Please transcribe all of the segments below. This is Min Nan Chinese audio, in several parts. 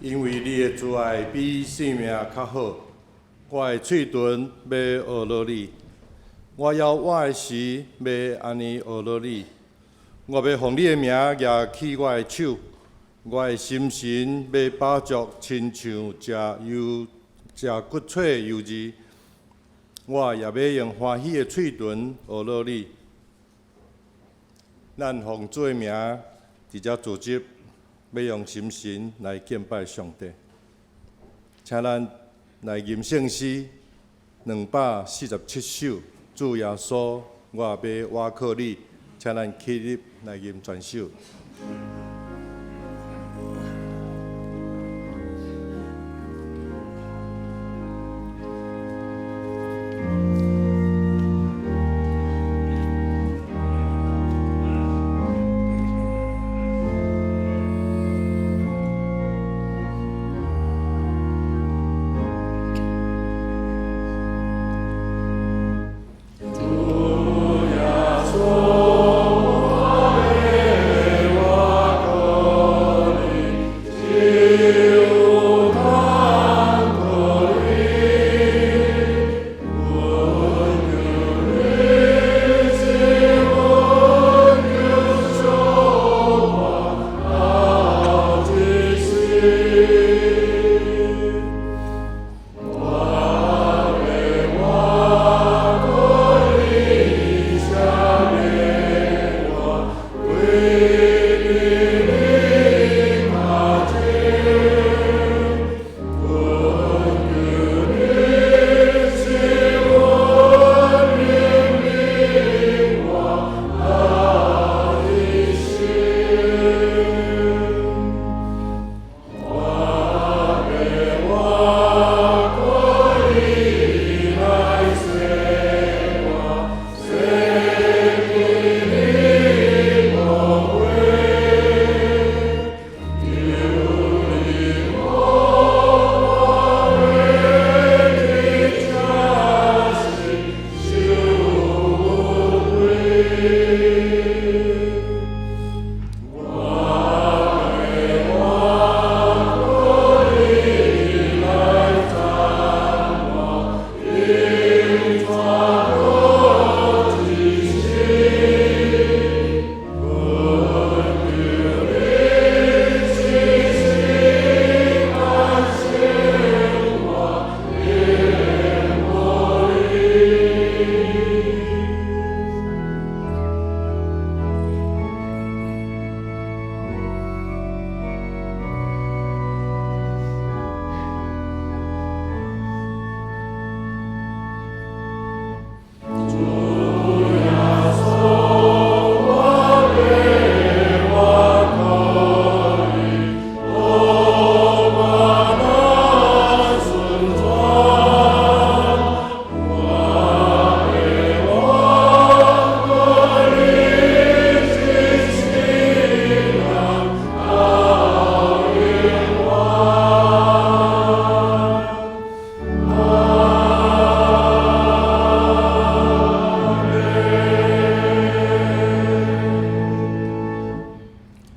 因為你的慈愛比性命較好，我的喙唇欲學落你，我猶活的時欲按呢學落你，我欲奉你的名舉起我的手，我的心神欲飽足，親像食油食骨脆油膩，我也欲用歡喜的喙唇學落你。咱奉主的名，佇遮組織，欲用心神來敬拜上帝。請咱來吟聖詩247首，主耶穌，我欲倚靠你。請咱起立來吟全首。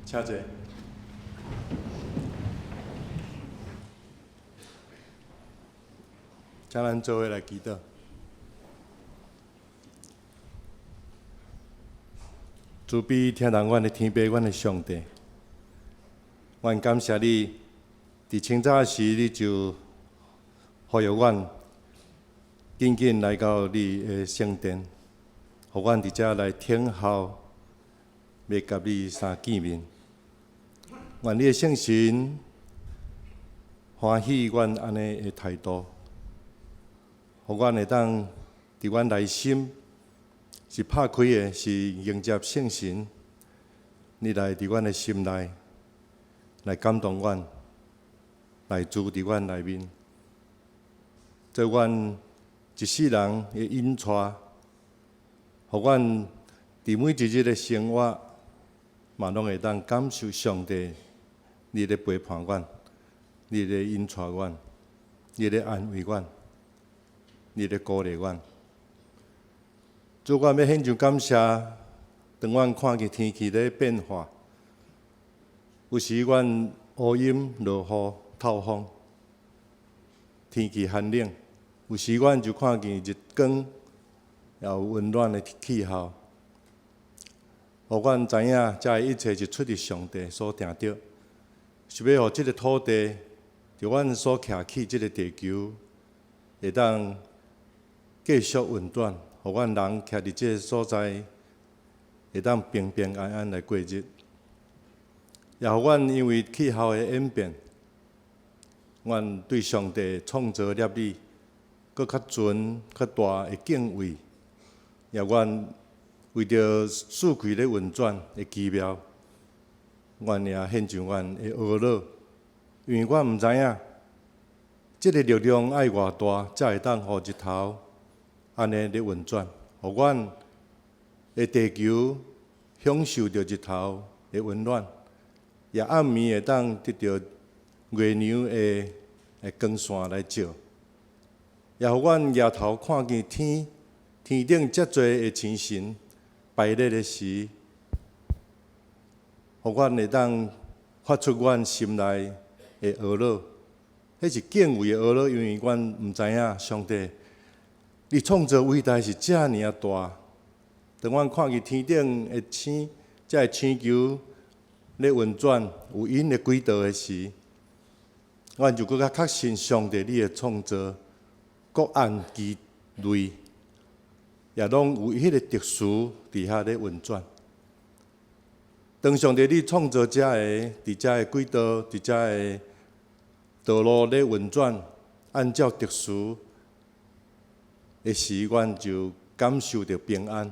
請坐。請咱做伙來祈禱。慈悲疼惜阮的天父，阮的上帝，阮感謝你，佇清早時你就呼籲阮緊緊來到你的聖殿，予阮佇遮來等候，欲佮你相見面。願你的聖神歡喜阮按呢的態度，予阮會當佇阮內心是拍開的，是迎接聖神，你來佇阮的心內來感動阮，來住佇阮內面，做阮一世人的引帶，予阮佇每一日的生活，嘛攏會當感受上帝，你咧陪伴阮，你咧引帶阮，你咧安慰阮，你咧鼓勵阮。主，阮欲獻上感謝，當阮看見天氣咧變化，有時阮烏陰落雨透風，天氣寒冷；有時阮就看見日光，也有溫暖的氣候。予阮知影，這一切是出佇上帝所定著，是欲予這个土地，佇阮所徛起這个地球，會當繼續運轉，予阮人徛佇這个所在，會當平平安安來過日。也予阮因為氣候的演變，阮對上帝創造立意，閣較純、較大的敬畏，也阮為著四季咧運轉的奇妙，阮也獻上阮的懊惱，因為阮毋知影，這个力量愛偌大，才會當予日頭按呢咧運轉，予阮的地球享受著日頭的溫暖，也暗暝會當得著月娘的光線來照，也予阮舉頭看見天，天頂遮濟的星辰排列的時，予阮會當發出阮心內的懊惱，彼是敬畏的懊惱，因為阮毋知影上帝，你創造偉大是遮爾仔大。當阮看見天頂的星，這个星球咧運轉，有𪜶的軌道的時，阮就閣較確信上帝你的創造，各按其類，也攏有彼个特殊佇遐咧運轉。當上帝你創造這个佇這个軌道，佇這个道路咧運轉，按照特殊的時，阮就感受著平安，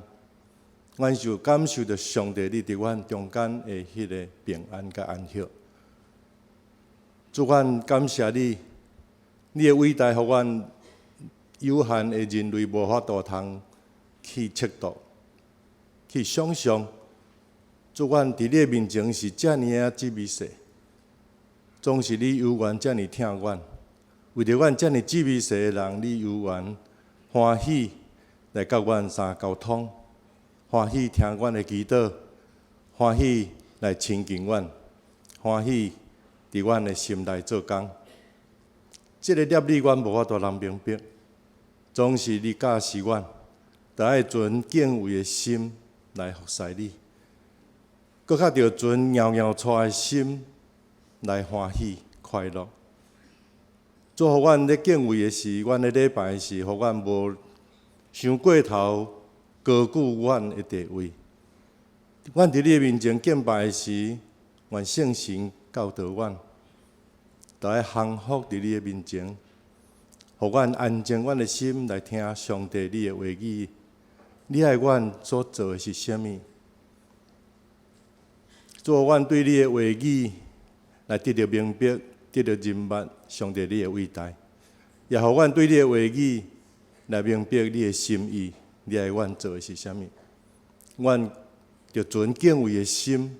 阮就感受著上帝你佇阮中間的彼个平安佮安息。主，阮感謝你，你的偉大，予阮有限的人類無法度通去測度、去想像。主，阮佇你的面前是遮爾仔之微細，總是你猶原遮爾疼阮，為著阮遮爾之微細的人，你猶原歡喜來佮阮相溝通，歡喜聽阮的祈禱，歡喜來親近阮，歡喜佇阮的心內做工。這个立意阮無法度通明白，總是你教示阮，著愛存敬畏的心來服侍你，閣較著存搖搖掣的心來歡喜快樂。主，予阮咧敬畏的時，阮咧禮拜的時，予阮無傷過頭高舉阮的地位。阮佇你的面前敬拜的時，願聖神教導阮，著愛降服佇你的面前，予阮安靜阮的心來聽上帝你的話語。你愛阮所做的是啥物？主，予阮對你的話語來得著明白，得著認捌上帝你的偉大，也予阮對你的話語來明白你的心意。你愛阮做的是啥物？阮著存敬畏的心，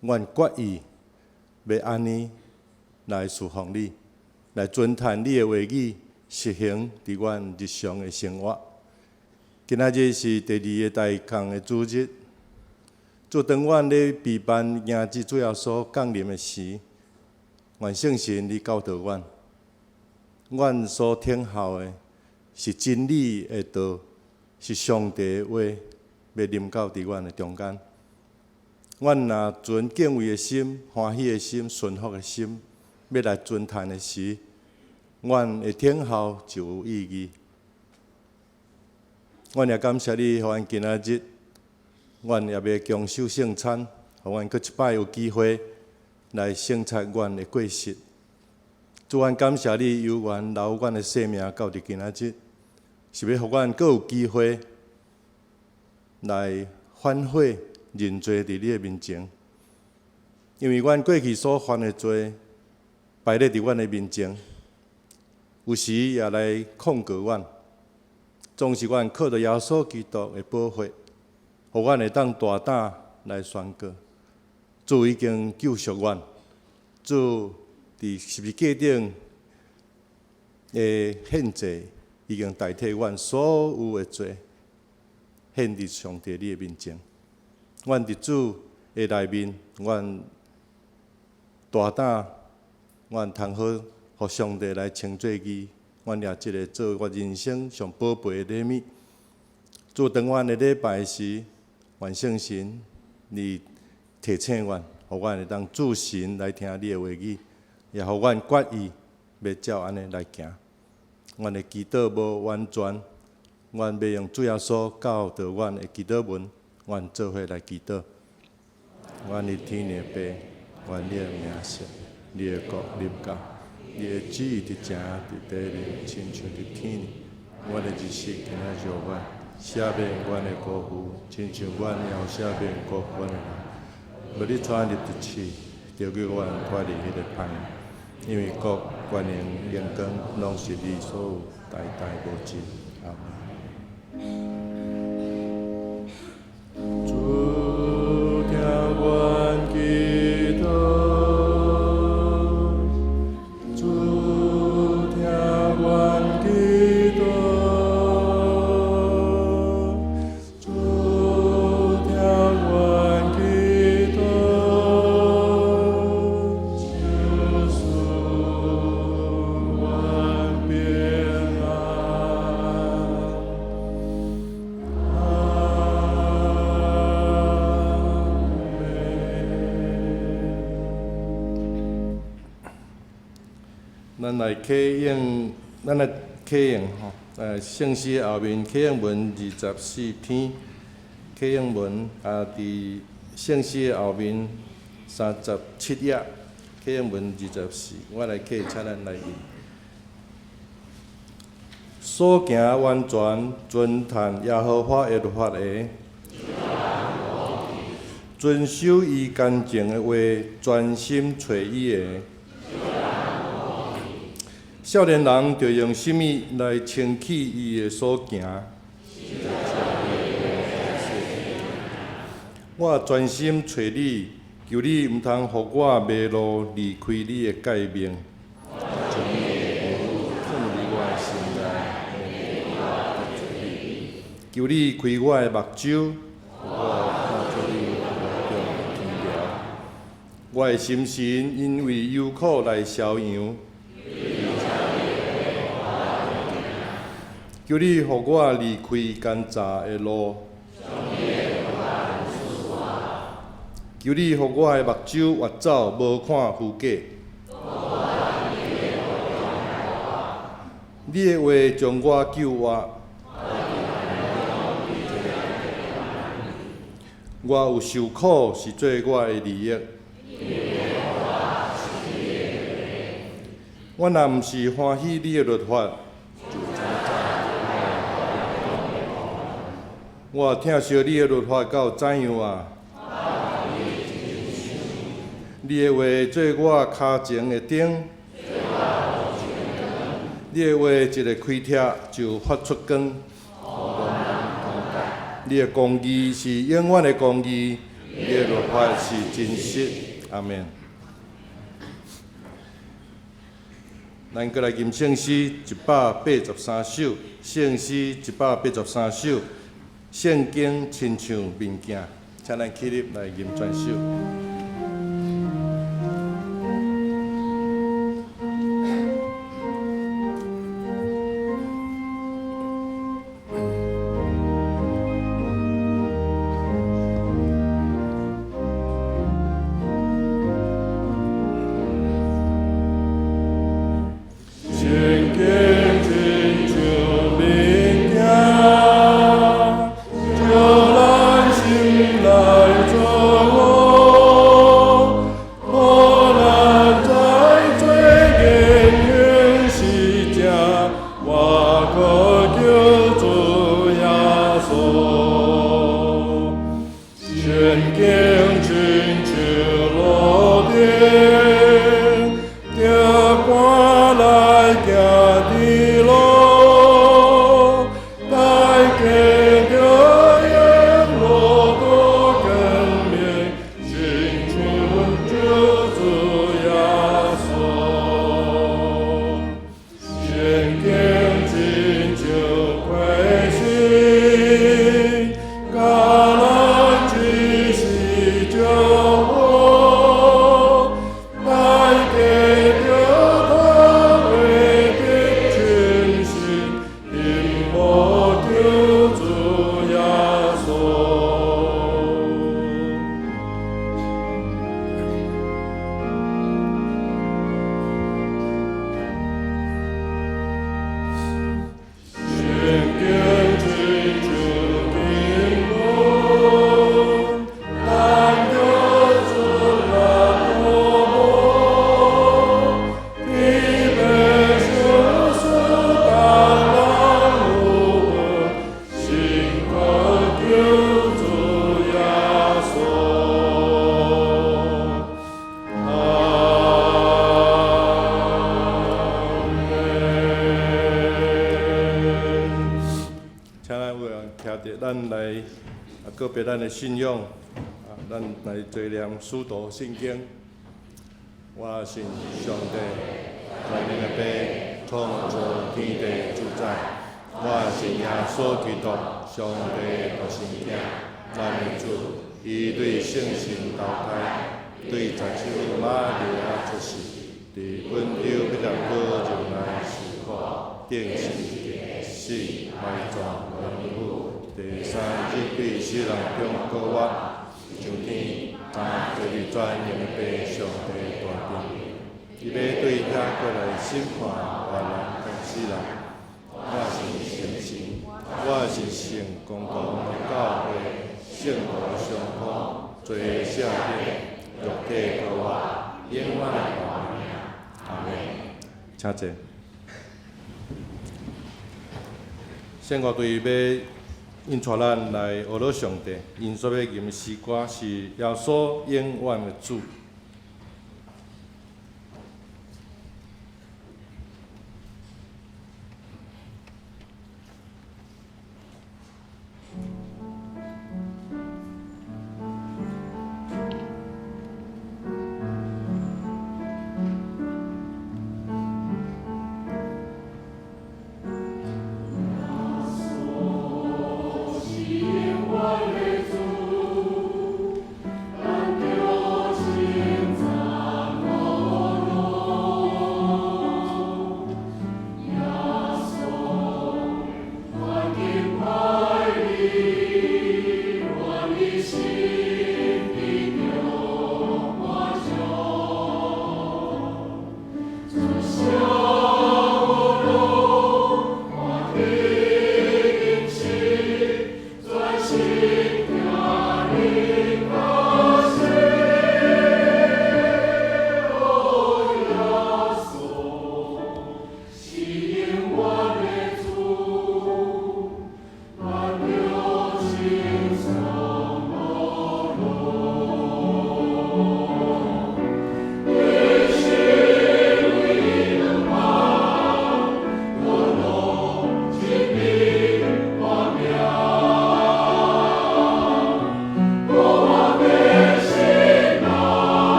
阮決意欲按呢來侍奉你，來遵趁你的話語，實行佇阮日常的生活。今仔日是第二個大工的主日，主，當阮咧備辦迎接主耶穌降臨的時，願聖神你教導阮，阮所聽候的是真理的道，是上帝的話，欲臨到佇阮的中間。阮若存敬畏的心、歡喜的心、順服的心，欲來遵趁的時，阮的等候就有意義。阮也感謝你，予阮今仔日，阮也欲共守聖餐，予阮閣一擺有機會來省察阮的過失。主，阮感謝你，猶原留阮的性命到佇今仔日，是欲予阮閣有機會來反悔認罪佇你的面前。因為阮過去所犯的罪擺咧佇阮的面前，有時也來控告阮。總是阮靠著耶穌基督的寶血，予予阮會當大膽來宣告，主已經救贖阮，主佇十字架頂的獻祭已經代替阮所有的罪，獻佇上帝你的面前。阮佇主的內面，阮大膽，阮通好，予上帝來稱做義，阮掠這个做我人生上寶貝的禮物。主，當阮的禮拜時，願聖神你提醒阮，予阮會當注神來聽你的話語，也予阮決意欲照按呢來行。阮的祈禱無完全，阮欲用主耶穌教導阮的祈禱文，阮做伙來祈禱。阮的天的父，願你的名聖，你的國臨到，你的旨意佇正佇地裡，親像佇天裡。阮的日食今仔予阮，赦免阮的過負，親像阮也有赦免過負阮的人。無你帶阮入佇試，著救阮脫離彼个歹。因為國、權能、榮光，攏是你所有，代代無盡。阿們。主聽阮祈禱，主聽阮祈禱，主聽阮祈禱，求賜阮平安。阿們。咱來啟用，咱來啟用吼，聖詩後面啟應文24篇，啟應文啊，佇聖詩後面37頁，啟應文二十四，我來啟，請咱來念。所行完全，遵趁耶和華的律法的，遵守伊乾淨的話，專心揣伊的。少年人著用啥物來清去伊的所行？我專心揣你，求你毋通予我迷路，離開你的誡命。將你的話語放佇我的心內，免得我得罪你。求你開我的目睭，予我看出你話中的奇妙。我的心神因為憂苦來消揚。求你予我離開奸詐的路。求你予我的目睭越走，無看虛假。你的話將我救活。我有受苦是做我的利益。我若毋是歡喜你的律法，我疼惜你的律法到怎樣啊？你的話做我跤前的燈，你的話一个開帖就發出光。你的公義是永遠的公義，你的律法是真實。阿們。咱閣來吟聖詩183首，聖詩一百八十三首，聖經親像明鏡，請咱起立來吟全首。聖經親像明鏡，照咱心內錯誤，予咱知罪根源是正，活靠救主耶穌。聖經親像路燈，著趕來行佇路，帶見著沿路告別咱的信仰，咱來齊念使徒信經。我信上帝，全能的父，創造天地主宰。我信耶穌基督，上帝獨生囝，咱的主，伊對聖神投胎，對十七瑪利亞出世，佇本丟彼拉多受難受苦，釘十字架，死，埋葬，落地府，第三日對死人中復活，上天，坐佇全能的父上帝大殿，伊欲對遐過來審判活人佮死人。我信聖神，我信聖公同的教會，聖徒相通，罪赦免，肉體復活，永遠的活命。阿們。請坐。聖樂隊欲引帶咱來學樂上帝，𪜶所欲吟的詩歌是《耶穌永遠的主》。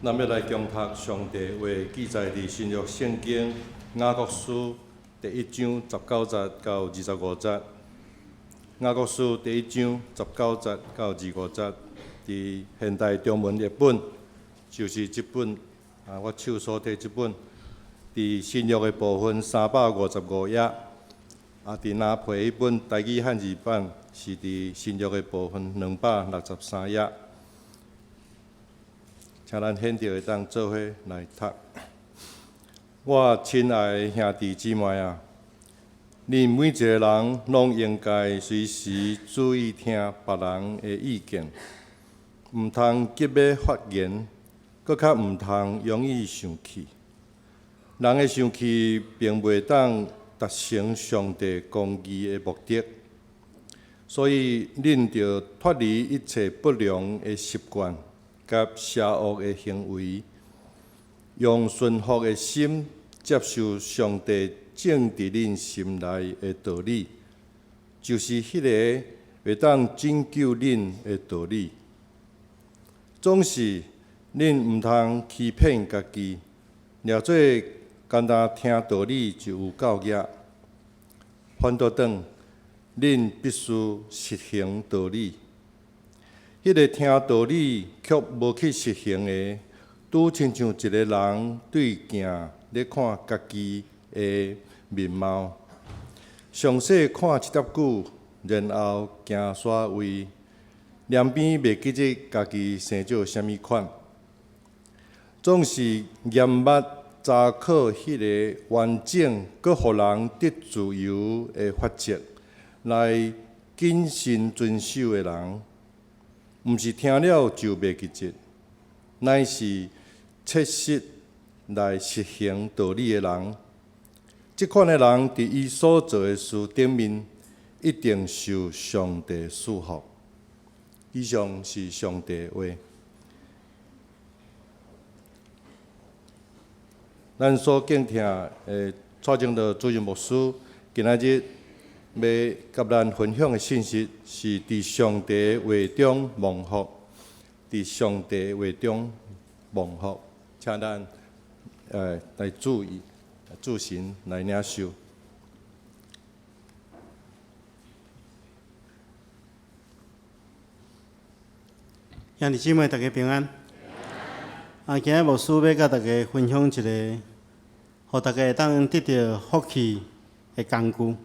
咱欲來恭讀上帝話，記載佇新約聖經雅各書第一章十九節到二十五節。雅各書第一章十九節到二十五節，佇現代中文譯本就是這本啊，我手所提這本，佇新約的部分355頁，啊，佇拿皮彼本台語漢字版是佇新約的部分263頁。請咱現著會當做伙來讀。我親愛的兄弟姊妹啊，恁每一個人攏應該隨時注意聽別人的意見，毋通急欲發言，閣較毋通容易生氣。人的生氣並袂當達成上帝公義的目的，所以恁著脫離一切不良的習慣佮邪惡的行為，用順服的心接受上帝種佇恁心內的道理，就是彼个會當拯救恁的道理。總是恁毋通欺騙家己，掠做干焦聽道理就有夠額。反倒轉，恁必須實行道理。彼个聽道理卻無去實行的，拄親像一个人對鏡咧看家己的面貌，詳細看一疊久，然後行煞位，兩邊袂記得家己生做啥物款。總是嚴密查考彼个完整閣予人得自由的法則來謹慎遵守的人，毋是聽了就袂記得，乃是切實來實行道理的人。這款的人佇伊所做的事頂面，一定受上帝賜福。以上是上帝話。咱所敬聽的蔡正道主任牧師，今仔日欲佮咱分享的信息，是佇上帝話中蒙福，佇上帝話中蒙福，請咱來注意、注神來領受。兄弟姊妹，大家平安。啊，今日牧師欲佮大家分享一个，予大家會當得著福氣的工具。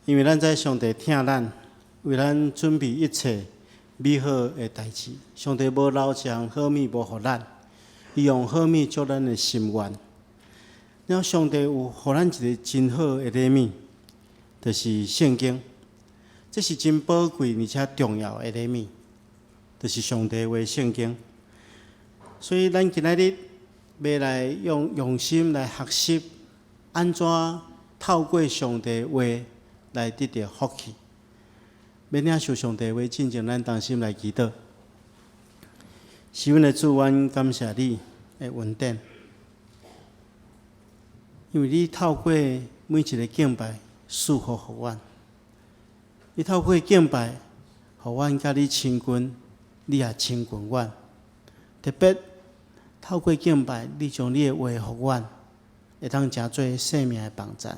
因為咱知上帝疼咱，為咱準備一切美好的代誌。上帝無留一項好物無予咱，伊用好物足咱的心願。了，上帝有予咱一个真好的禮物，就是聖經。這是真寶貴而且重要的禮物，就是上帝話聖經。所以，咱今仔日欲來用用心來學習，按怎透過上帝話來得著福氣。欲領受上帝話進前，咱同心來祈禱。是阮的主，阮感謝你的恩典，因為你透過每一个敬拜賜福予阮，你透過敬拜，予阮佮你親近，你也親近阮。特別透過敬拜，你將你的話予阮，會當成做生命的幫贊。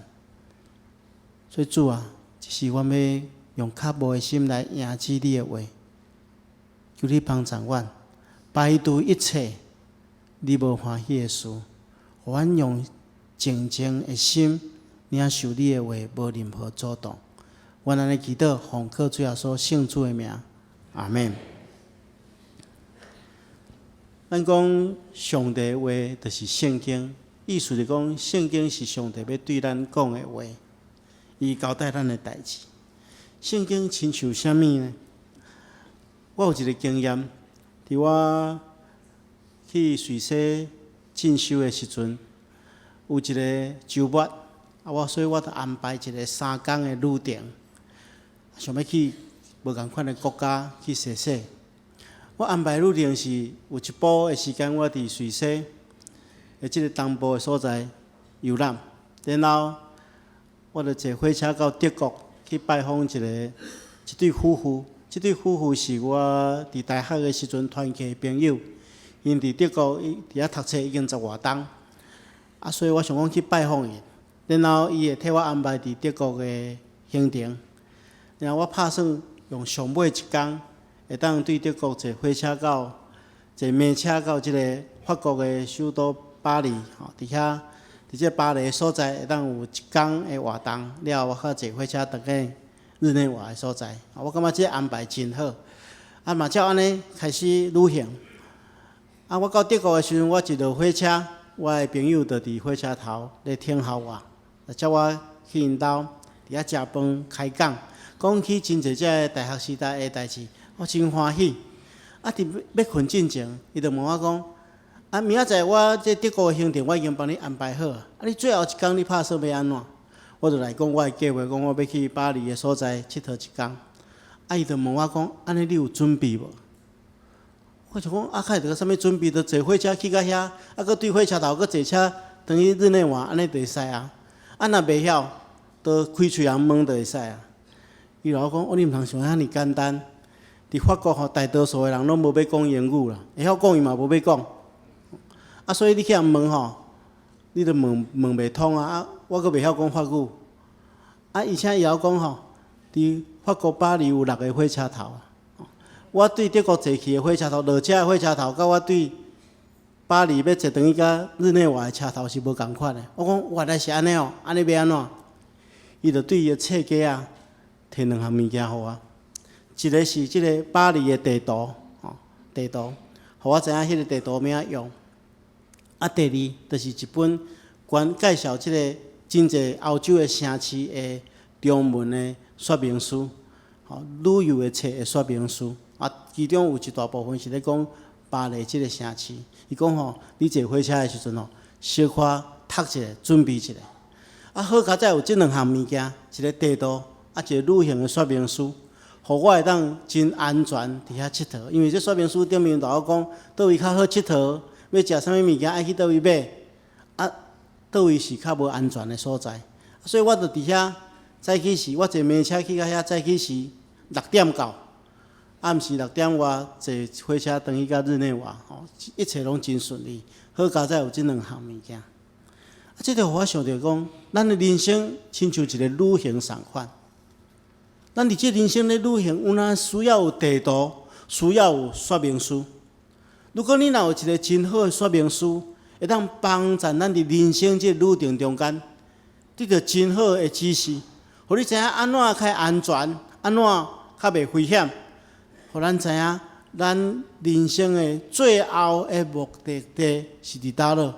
所以主啊，這是阮欲用渴慕的心來迎接你的話，求你幫贊阮，排除一切你無歡喜的事，予阮用靜靜的心領受你的話，無任何阻擋。阮按呢祈禱，奉靠主耶穌聖子的名，阿們。咱講上帝話就是聖經，意思是講聖經是上帝欲對咱講的話，伊交代咱的代誌。聖經親像啥物呢？我有一个經驗，佇我去瑞士進修的時陣，有一个週末，啊，我所以我就安排一个3工的旅程，想欲去無仝款的國家去踅踅。我安排旅程是有一晡的時間，我佇瑞士的這个東部的所在遊覽，然後我就坐火車到德國去拜訪一對夫婦。這對夫婦是我佇大學的時陣團契的朋友，𪜶佇德國佇遐讀冊已經十外冬，啊，所以我想講去拜訪𪜶，然後伊會替我安排佇德國的行程，然後我拍算用上尾一工。會當對德國坐火車到，坐馬車到這个法國的首都巴黎，吼，佇遐，佇這巴黎的所在會當有一工的活動，了後我閣坐火車轉去日內瓦的所在。我感覺這個安排真好。啊，嘛照按呢開始旅行。啊，我到德國的時陣，我一落火車，我的朋友就佇火車頭咧等候我，接我去𪜶兜，佇遐食飯開講，講起真濟這个大學時代的代誌，我真歡喜。啊，佇欲睏進前，伊就問我講：啊，明仔載我這德國的行程我已經幫你安排好，啊，你最後一工你拍算欲按怎？我就來講我的計劃，講我欲去巴黎的所在𨑨迌一工。啊，伊就問我講：按呢你有準備無？我就講啊，較會著啥物準備？就坐火車去到遐，啊，閣對火車頭閣坐車轉去日內瓦，按呢就會使啊。啊，若袂曉，就開喙甕問就會使啊。伊就我講：哦，你毋通想遐爾簡單。佇法國吼，大多數的人攏無欲講英語啦，會曉講伊嘛無欲講。啊，所以你去予問吼，你就問問袂通啊！啊，我閣袂曉講法語。啊，而且伊猶講吼，佇法國巴黎有六个火車頭。我對德國坐去的火車頭，落車的火車頭，佮我對巴黎欲坐轉去佮日內瓦的車頭是無仝款的。我講原來是按呢哦，按呢欲按怎？伊就對伊的冊架仔，提兩項物件予我。一个是這个巴黎的地圖，吼，地圖，予我知影彼个地圖欲按怎用。啊，第二就是一本關介紹這个真濟歐洲的城市的中文的說明書，吼，旅遊的冊的說明書。啊，其中有一大部分是咧講巴黎這个城市。伊講吼，你坐火車的時陣吼，小可讀一下，準備一下。啊，好佳哉有這兩項物件，一个地圖，啊，一个旅行的說明書，予我會當真安全佇遐𨑨迌。因為這說明書頂面就有講，佗位較好𨑨迌，欲食啥物物件愛去佗位買，啊，佗位是較無安全的所在。所以我就佇遐早起時，我坐馬車去到遐早起時六點到，暗時六點外坐火車轉去到日內瓦，吼，一切攏真順利。好佳哉有這兩項物件。啊，這就予我想著講，咱的人生親像一個旅行仝款。咱佇這人生咧旅行，有若需要有地圖，需要有說明書。如果你若有一個真好的說明書，會當幫助咱佇人生這個旅程中間，得著真好的指示，予你知影按怎較安全，按怎較袂危險，予咱知影咱人生的最後的目的地是佇佗落，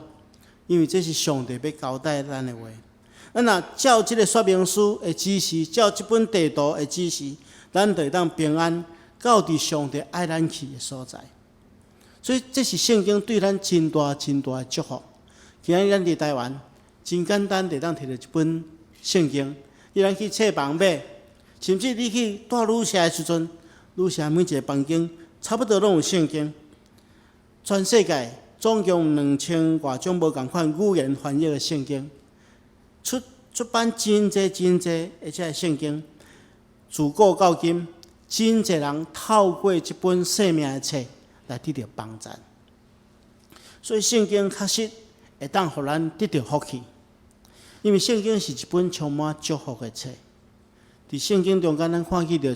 因為這是上帝欲交代咱的話。咱若照這个說明書的指示，照這本地圖的指示，咱就會當平安到佇上帝愛咱去的所在。所以這是聖經對咱真大真大的祝福。今仔日咱佇台灣，真簡單就會當提著一本聖經，你通去冊房買，甚至你去蹛旅社的時陣，旅社每一个房間差不多攏有聖經。全世界總共兩千外種無仝款語言翻譯的聖經，出出版真濟真濟的這个聖經。自古到今，真濟人透過這本生命的冊來得著幫助。所以聖經確實會當予咱得著福氣，因為聖經是一本充滿祝福的冊。佇聖經中間，咱看見著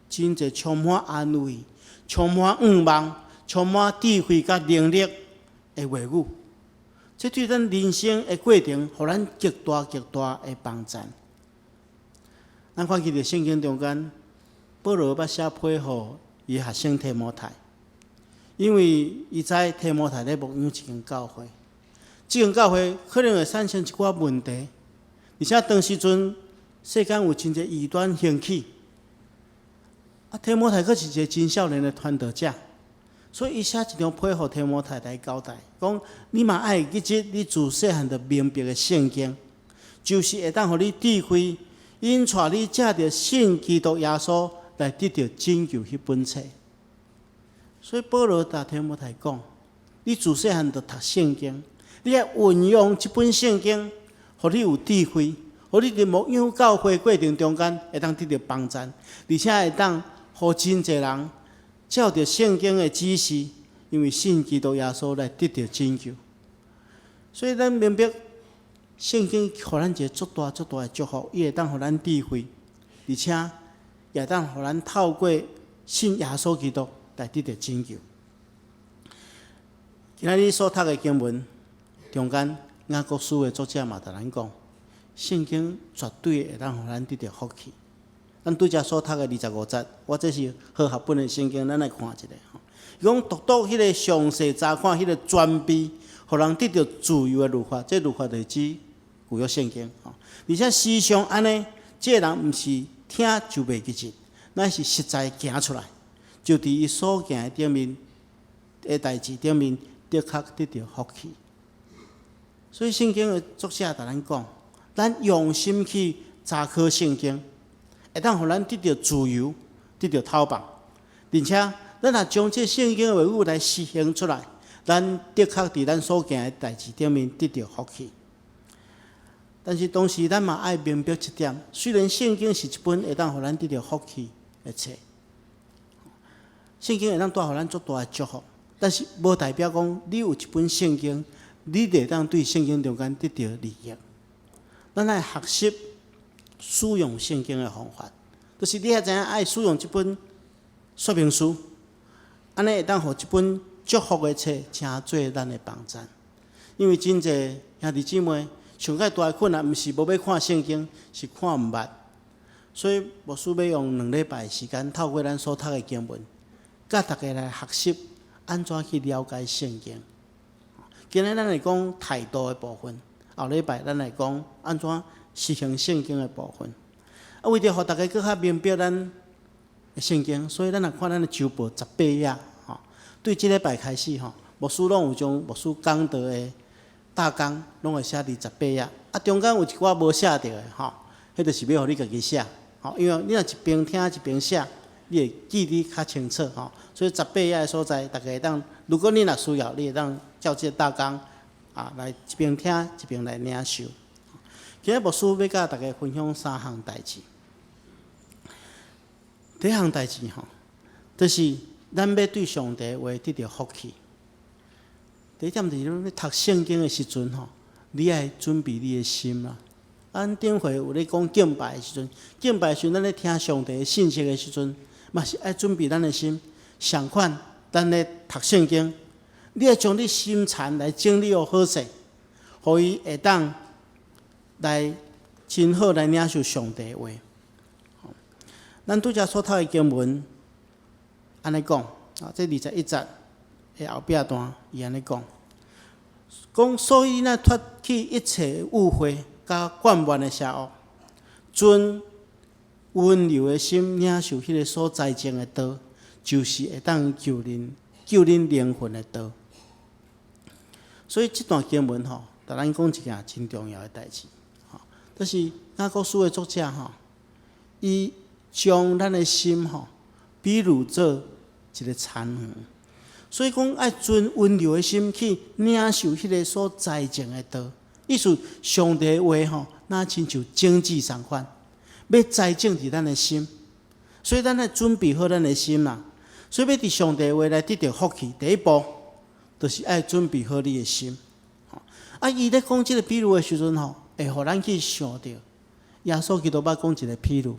真濟充滿安慰、充滿盼望、充滿智慧佮能力的話語。這對咱人生的過程，予咱極大極大的幫助。咱看見佇聖經中間，保羅捌寫批予伊學生提摩太，因為伊知提摩太咧牧養一間教會，這間教會可能會產生一寡問題，而且當時陣世間有真濟異端興起，啊，提摩太閣是一個真少年的傳道者，所以伊寫一張批予提摩太來交代，講你嘛愛記得你自細漢就明白的聖經，就是會當予你智慧，引帶你藉著信基督耶穌來得著拯救彼本冊。所以保羅共提摩太講：你自細漢就讀聖經，你愛運用這本聖經，予你有智慧，予你佇牧養教會過程中間會當得著幫助，而且會當予真濟人照著聖經的指示，因為信基督耶穌來得著拯救。所以咱明白聖經予咱一个足大足大的祝福，伊會當予咱智慧，而且也會當予咱透過信耶穌基督來得著拯救。今仔日所讀的經文中間，雅各書的作者嘛，共咱講，聖經絕對會當予咱得著福氣。咱拄才所讀的25節，我這是和合本的聖經，咱來看一下吼。伊講獨獨彼個詳細查看彼個全備，予人得著自由的律法，這律法就是指舊約聖經吼。而且時常按呢，這个人毋是聽就袂記得，乃是實在行出來，就佇伊所行的頂面的代誌頂面，的確得著福氣。所以聖經的作者共咱講，咱用心去查考聖經，會當予咱得著自由，得著透放，而且咱若將這聖經的話語來實行出來，咱的確佇咱所行的代誌頂面得著福氣。但是同時，咱嘛愛明白一點，雖然聖經是一本會當予咱得著福氣的冊，聖經會當帶予咱足大的祝福，但是無代表講你有一本聖經，你就會當對聖經中間得著利益。咱愛學習使用聖經的方法，就是你愛知影愛使用這本說明書，按呢會當予這本祝福的冊成做咱的幫贊。因為真濟兄弟姊妹上蓋大的困難，毋是無欲看聖經，是看毋捌。所以牧師欲用2禮拜的時間，透過咱所讀的經文，佮大家來學習按怎去了解聖經。今日咱來講態度的部分，後禮拜咱來講按怎實行聖經的部分。啊，為著予大家閣較明白咱的聖經，所以咱來看咱的週報18頁，吼，對這禮拜開始吼，牧師攏有將牧師講道的大綱攏會寫佇十八頁，啊，中間有一寡無寫著的，吼，彼就是欲予你家己寫，吼，因為你若一邊聽一邊寫，你會記得較清楚，吼。所以十八頁的所在，大家會當，如果你若需要，你會當照這個大綱啊來一邊聽一邊來領受。今日牧師欲佮大家分享三項代誌。第一項代誌吼，就是咱欲對上帝話得著福氣。第一點就是你讀聖經的時陣吼，你愛準備你的心啦。咱頂回有咧講敬拜的時陣，敬拜的時陣，咱咧聽上帝的信息的時陣，嘛是愛準備咱的心。相款，咱咧讀聖經，你愛將你心田來整理好勢，予伊會當來真好來領受上帝的話。咱拄才所讀的經文，按呢講啊，這21節的後壁段，伊按呢講，講所以咱脫去一切污穢佮貫滿的邪惡，存溫柔的心領受彼個所栽種的道，就是會當救恁靈魂的道。所以這段經文吼，共咱講一件真重要的代誌，吼，就是雅各書的作者吼，伊將咱的心吼，比喻做一個田園。所以講愛存溫柔的心去領受彼個所栽種的道，意思上帝的話吼，若親像種子仝款，欲栽種佇咱的心，所以咱愛準備好咱的心啦。所以欲佇上帝話來得著福氣，第一步就是愛準備好你的心。啊，伊咧講這個比喻的時陣吼，會予咱去想著耶穌基督捌講一個比喻。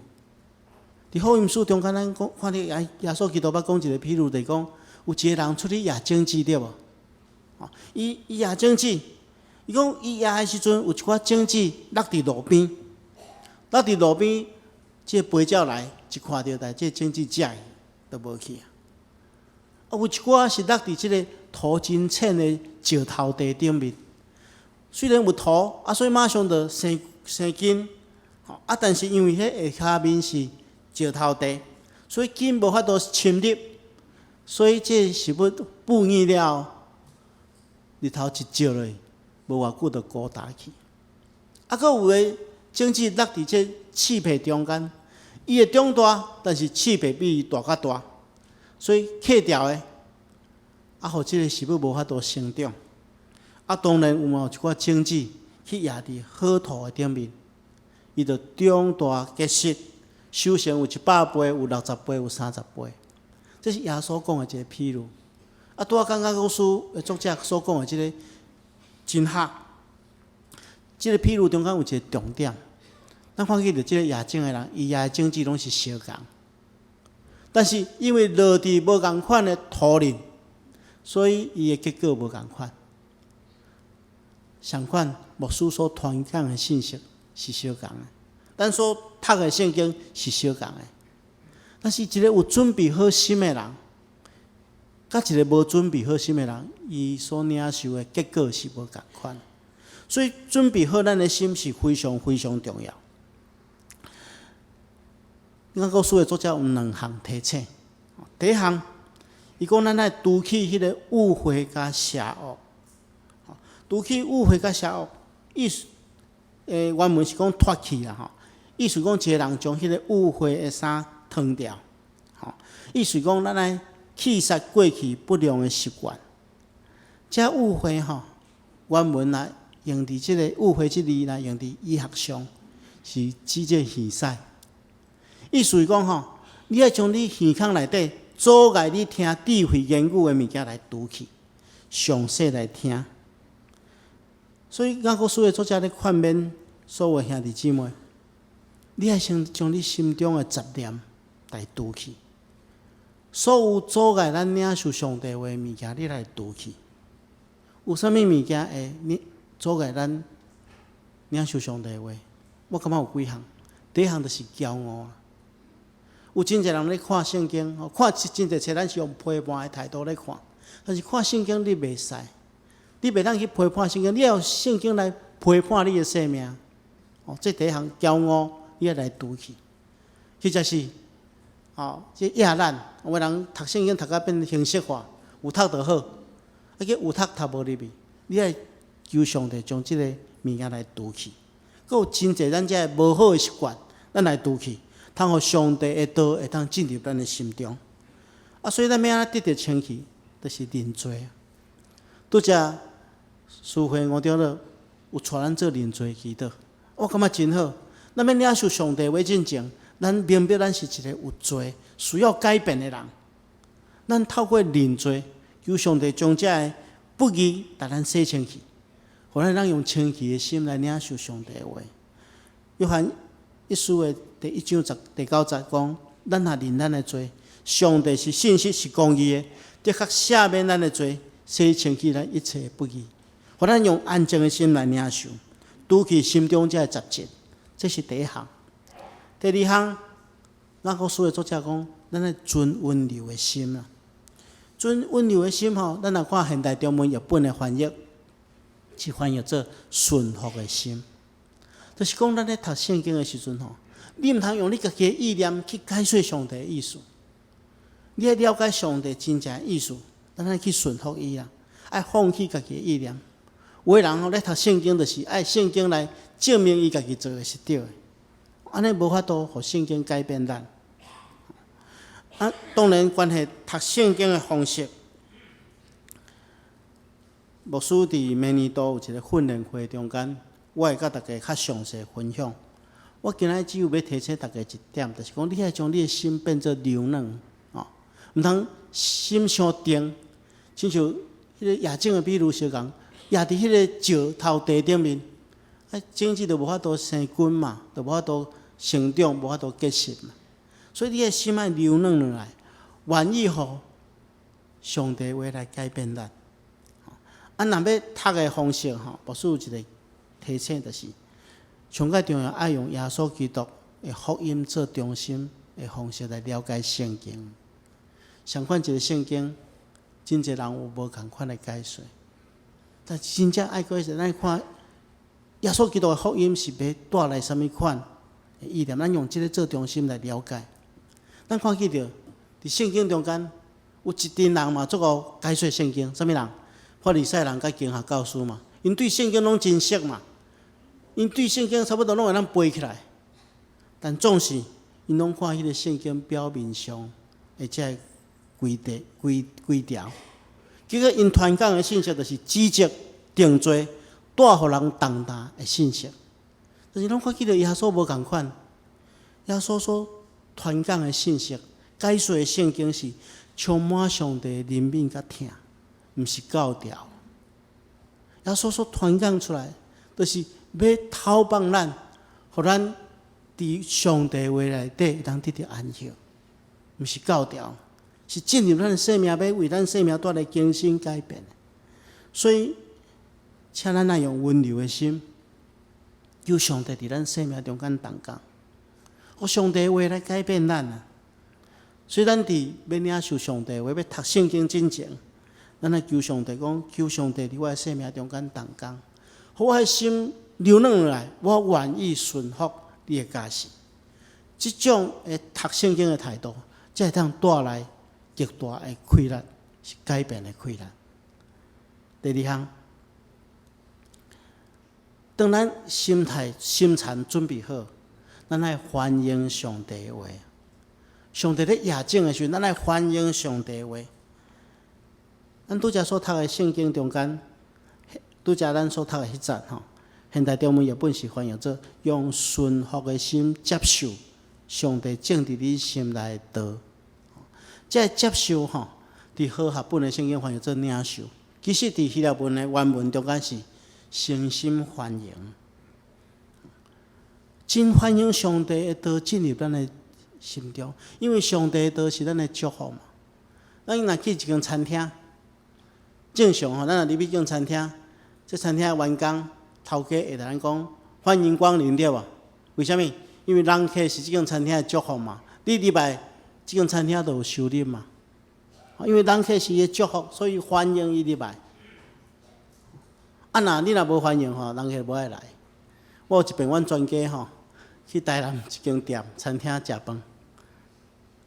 佇福音書中間，咱講看著耶穌基督捌講一個比喻，就是講有一個人出去掖種子，對無？伊掖種子，伊講伊掖的時陣，有一寡種子落佇路邊，落佇路邊，這個飛鳥來一看著，來這個種子食去，就無去啊。啊，有一寡是落佇這個土真淺的石頭地頂面，雖然有土，啊，所以馬上就生生根，啊，但是因為彼下跤面是石頭地，所以根無法度深入，所以這植物哺乳了，日頭一照落，無偌久就枯焦去。啊，閣有的種子落佇這刺皮中間，伊會長大，但是刺皮比伊大較大，所以剋掉的，啊，予這個植物無法度成長。啊，當然有嘛有一寡種子去掖佇好土的頂面，伊就長大結實，收成有100倍，有60倍，有30倍。這是耶穌講的一個譬喻。啊，拄仔講雅各書的作者所講的這個真合。這個譬喻中間有一個重點，咱看見著這個掖種的人，伊掖的種子攏是相仝，但是因為落佇無仝款的土裡，所以伊的結果無仝款。相款牧師所傳講的信息是相仝的，咱所讀的聖經是相仝的。但是一個有準備好心的人，佮一個無準備好心的人，伊所領受的結果是無仝款。所以準備好咱的心是非常非常重要。雅各書的作者有兩項提醒，第一項，伊講咱愛除去彼個污穢佮邪惡，除去污穢佮邪惡，意思，原文是講脫去啦吼，意思講一個人將彼個污穢的衫脫掉，吼，意思講咱愛棄殺過去不良的習慣。這污穢吼，原文來用佇這個污穢這字來用佇醫學上，是指這個耳屎。意思是講吼，你愛將你耳孔內底阻礙你聽智慧言語的物件來除去，詳細來聽。所以雅各書的作者咧勸勉所有兄弟姊妹，你愛先將你心中的雜念來除去，所有阻礙咱領受上帝話的物件，你來除去。有啥物物件會你阻礙咱領受上帝話？我感覺有幾項。第一項就是驕傲。有真濟人咧看聖經，看真濟冊，咱是用批判的態度咧看。但是看聖經你袂使，你袂當去批判聖經，你愛用聖經來批判你的生命。哦，這第一項驕傲，你愛來除去。或者是，哦，這野懶，有的人讀聖經讀甲變形式化，有讀就好，啊，去有讀讀無入去，你愛求上帝將這個物件來除去。閣有真濟咱這無好的習慣，咱來除去。通予上帝的道會當進入咱的心中，啊，所以咱欲按怎得著清氣，就是認罪。拄才蘇慧吳長老有帶咱做認罪祈禱，我感覺真好。咱欲領受上帝話進前，咱明白咱是一個有罪、需要改變的人。咱透過認罪，求上帝將這个不義共咱洗清氣，予咱通用清氣的心來領受上帝的話。約翰一書的第一章十第九節講：咱若認咱的罪，上帝是信實是公義的，的確赦免咱的罪，洗清去咱一切的不義。予咱用安靜的心來領受，除去心中這个雜質，這是第一項。第二項，雅各書的作者講，咱愛存溫柔的心啊，存溫柔的心吼，咱若看現代中文譯本的翻譯，是翻譯做順服的心。就是講，咱咧讀聖經的時陣吼，你毋通用你家己的意念去解說上帝的意思。你愛了解上帝真正的意思，咱愛去順服伊啊，愛放棄家己的意念。有的人吼咧讀聖經，就是愛聖經來證明伊家己做的是對的，按呢無法度予聖經改變咱。啊，當然關係讀聖經的方式，牧師佇明年度有一個訓練會中間，我會佮大家較詳細分享。我今仔只有欲提醒大家一點，就是講你愛將你的心變做柔軟，哦，毋通心傷定，親像彼個野種的比喻相仝，壓佇彼個石頭地頂面，啊，種子就無法度生根嘛，就無法度成長，無法度結實嘛。所以你的心愛柔軟落來，願意予上帝話來改變咱。啊，若欲讀的方式吼，牧師有一個提醒，就是上蓋重要愛用耶穌基督的福音做中心的方式來了解聖經。相款一個聖經，真濟人有無仝款的解說，但真正愛過是咱看耶穌基督的福音是欲帶來啥物款的意念，咱用這个做中心來了解。咱看見著佇聖經中間有一陣人嘛，足夠解說聖經，啥物人？法利賽人佮經學教師嘛，𪜶對聖經攏真熟嘛，𪜶對聖經差不多攏會當背起來。但總是𪜶攏看彼個聖經表面上的這个規定、規規條，結果𪜶傳講的信息就是指責、定罪、帶予人重擔的信息。但是攏看見著耶穌無仝款，耶穌所傳講的信息、解說的聖經是充滿上帝的憐憫佮疼，毋是教條。耶穌所傳講出來，就是欲透放咱，予咱佇上帝話內底會當得著安息，毋是教條。是進入咱的生命，欲為咱生命帶來更新改變。所以，請咱愛用溫柔的心，求上帝佇咱生命中間動工，予上帝話來改變咱啊！所以，咱佇欲領受上帝話，欲讀聖經進前，咱愛求上帝講，求上帝佇我的生命中間動工，予我的心柔軟落來，我願意順服你的教示。這種的讀聖經的態度，才會當帶來極大的快樂，是改變的快樂。第二項，當咱心態、心腸準備好，咱愛歡迎上帝的話。上帝咧夜種的時陣，咱愛歡迎上帝的話。咱拄才所讀的聖經中間，拄才咱所讀的彼節吼，現代中文譯本是翻譯做用順服的心接受上帝種佇你心內的道。這個接受吼，佇和合本的聖經翻譯做領受。其實佇希臘文的原文中間是誠心歡迎，真歡迎上帝的道進入咱的心中，因為上帝的道是咱的祝福嘛。咱若去一間餐廳，正常吼，咱若入去一間餐廳，這餐廳的員工頭家會共咱講歡迎光臨，對無？為啥物？因為人客是這間餐廳的祝福嘛。你入來，這間餐廳就有收入嘛。因為人客是伊的祝福，所以歡迎伊入來。啊，若你若無歡迎吼，人客無愛來。我有一遍，阮全家吼去台南一間店餐廳食飯。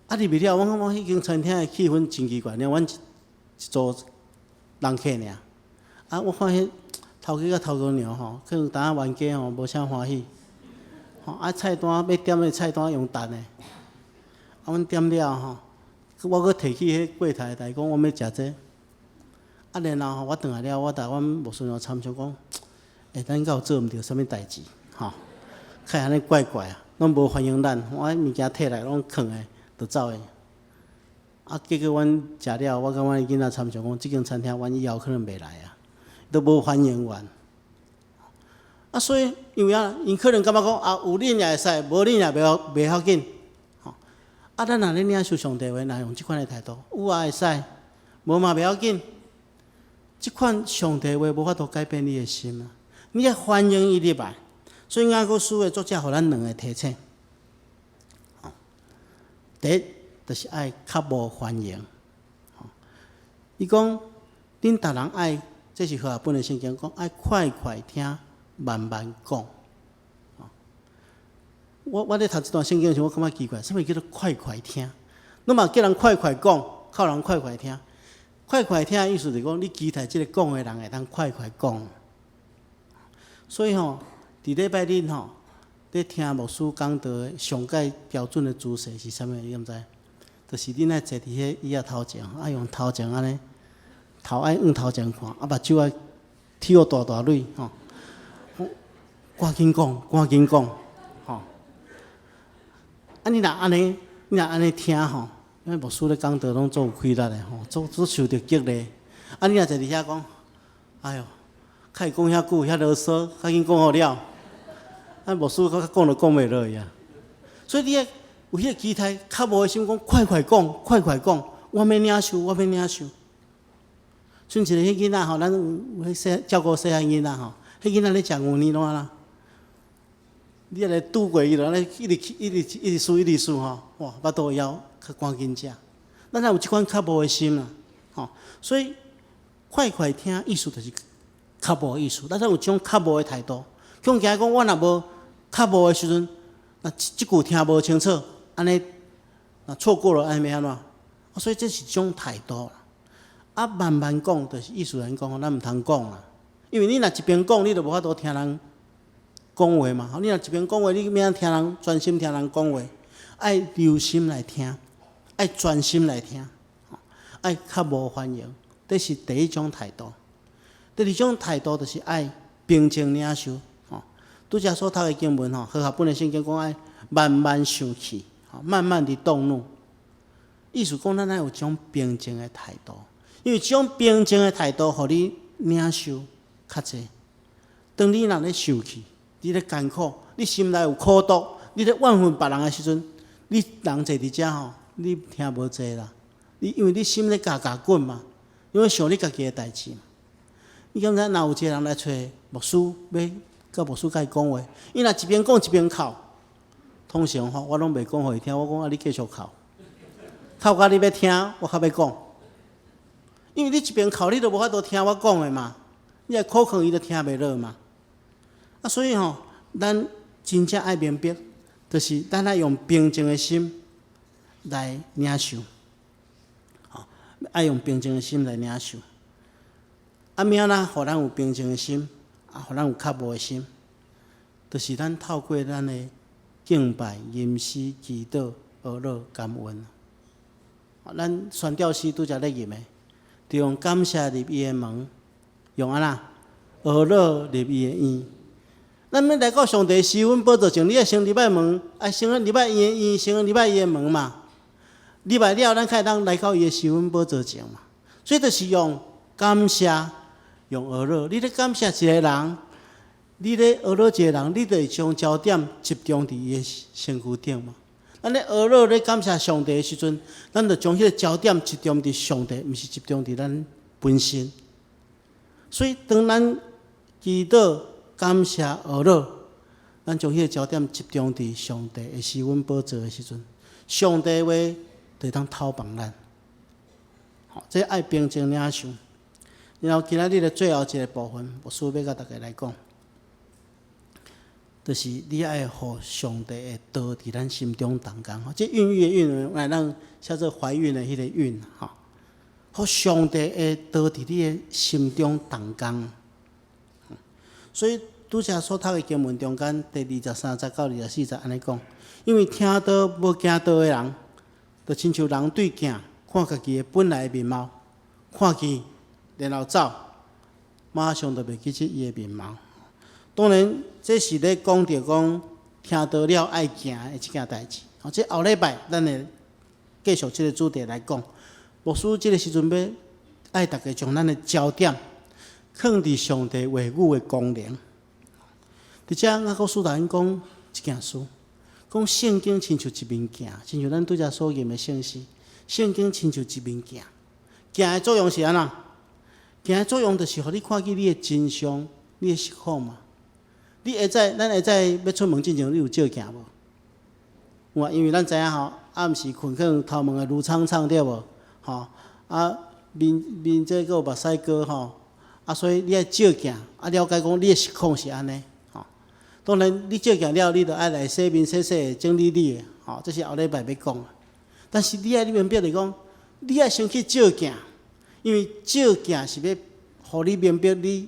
啊，入去了，我感覺彼間餐廳的氣氛真奇怪，爾阮一組人客爾。啊，我看彼頭家佮頭家娘吼，可能有當仔冤家吼，無啥歡喜。吼，啊，菜單欲點的菜單用陳的。啊，阮點了吼，我閣提起彼櫃台來講，我欲食這個。啊，然後吼，我轉來了，我共阮牧師娘參詳講，欸，咱敢有做毋著啥物代誌？吼，較會按呢怪怪啊，攏無歡迎咱，我物件提來攏囥的，就走的。啊，結果阮食了，我佮阮囡仔參詳講，這間餐廳阮以後可能袂來啊，都無歡迎阮。啊，所以因為啊，𪜶可能感覺講啊，有恁也會使，無恁也袂要緊。吼，啊，咱若咧領受上帝話，若用這款的態度，有也會使，無嘛袂要緊。這款上帝話無法度改變你的心啊！你愛歡迎伊入來，所以雅歌書的作者予咱兩個提醒。第一，就是愛較無歡迎。伊講，恁逐人愛，這是和合本的聖經講，愛快快聽，慢慢講。我咧讀這段聖經的時候，我感覺奇怪，啥物叫做快快聽？你嘛叫人快快講，靠人快快聽。快快聽的意思就是講，你期待這个講的人會當快快講。所以吼，佇禮拜日吼，咧聽牧師講道的上蓋標準的姿勢是啥物？你敢知？就是恁愛坐佇彼椅仔頭前，愛用頭前按呢，頭愛向頭前看，啊目睭愛提予大大蕊吼。趕緊講，趕緊講，吼！啊，你若按呢，你若按呢聽吼。因為牧師咧講道攏足有氣力的吼，足足受著激勵。啊，你若坐佇遐講，哎喲，較會講遐久遐囉嗦，較緊講予了。啊，牧師閣講都講袂落去啊。所以你愛有彼个期待，較無的心講，快快講，快快講，我欲領受，我欲領受。像一个彼囡仔吼，咱有彼細照顧細漢囡仔吼，彼囡仔咧食牛奶攏按怎？你按呢拄過伊，就按呢一直一直一直輸，一直輸吼，哇，腹肚枵，較趕緊食。咱若有這款較無的心啦，吼，所以快快聽意思就是較無的意思。咱若有這種較無的態度，恐驚講我若無較無的時陣，若這句聽無清楚，按呢若錯過了，按呢欲按怎？所以這是一種態度啦。啊，慢慢講，就是意思來講，咱毋通講啦，因為你若一邊講，你就無法度聽人講話嘛。你若一邊講話，你欲按怎聽人專心聽人講話？愛留心來聽，愛專心來聽，愛較無歡迎，這是第一種態度。第二種態度就是愛平靜領受。吼，拄才所讀的經文吼，和合本的聖經講愛慢慢生氣，慢慢的動怒。意思講，咱愛有這種平靜的態度，因為這種平靜的態度，予你領受較濟。當你若咧受氣，你咧艱苦，你心內有苦毒，你咧怨恨別人的時陣，你人坐佇遮吼，你聽無濟啦，你因為你心咧加加滾嘛，因為想你家己的代誌嘛。你敢知若有一個人來揣牧師，欲佮牧師共伊講話，伊若一邊講一邊哭，通常吼我攏袂講予伊聽，我講啊你繼續哭，哭甲你欲聽，我較欲講。因為你一邊哭，你就無法度聽我講的嘛，你若苦囥伊就聽袂落嘛。啊，所以吼，咱真正愛明白，就是咱愛用平靜的心來領受，吼，愛用平靜的心來領受。啊，欲按怎予咱有平靜的心，啊，予咱有較無的心，就是咱透過咱的敬拜、吟詩、祈禱、哀樂、感恩。咱宣教師拄才咧吟的，就用感謝入伊的門，用按怎哀樂入伊的院。咱欲來到上帝施恩寶座前，你愛先入來門，愛先入來伊的院，先入來伊的門嘛。入來了，咱才會當來到伊的施恩寶座前嘛。所以就是用感謝，用哀樂。你咧感謝一個人，你咧哀樂一個人，你就會將焦點集中佇伊的身軀頂嘛。咱咧哀樂咧感謝上帝的時陣，咱就將彼個焦點集中佇上帝，毋是集中佇咱本身。所以當咱祈禱、感謝、哀樂，咱將彼個焦點集中佇上帝的施恩寶座的時陣，上帝話就會當透幫咱。吼，這愛平靜領受。然後今仔日的最後一個部分，牧師欲共大家來講，就是你愛予上帝的道佇咱心中動工。這孕育的孕，來咱寫做懷孕的彼個孕，吼，予上帝的道佇你的心中動工。所以拄才所讀的經文中間，第23節到24節按呢講，因為聽道無行道的人，就親像人對鏡看家己的本來的面貌，看見然後走，馬上就袂記得伊的面貌。當然，這是咧講著講聽道了愛行的這件代誌。吼，這後禮拜咱會繼續這個主題來講。牧師這個時陣欲愛大家將咱的焦點囥佇上帝話語的功能。佇遮雅各書頭先講一件事，講聖經親像一面鏡，親像咱拄才所吟的聖詩，聖經親像一面鏡。鏡的作用是按怎？鏡的作用就是予你看見你的真相，你的實況嘛。你會知，咱會知欲出門進前，你有照鏡無？有啊，因為咱知影吼，暗時睏囥頭毛會攄蒼蒼對無？吼啊面面這閣有目屎膏吼，啊所以你愛照鏡，啊了解講你的實況是按呢吼。當然你照鏡了，你著愛來洗面洗洗，整理你的吼，這是後禮拜欲講的。但是你愛你明白來講，你愛先去照鏡，因為照鏡是欲予你明白你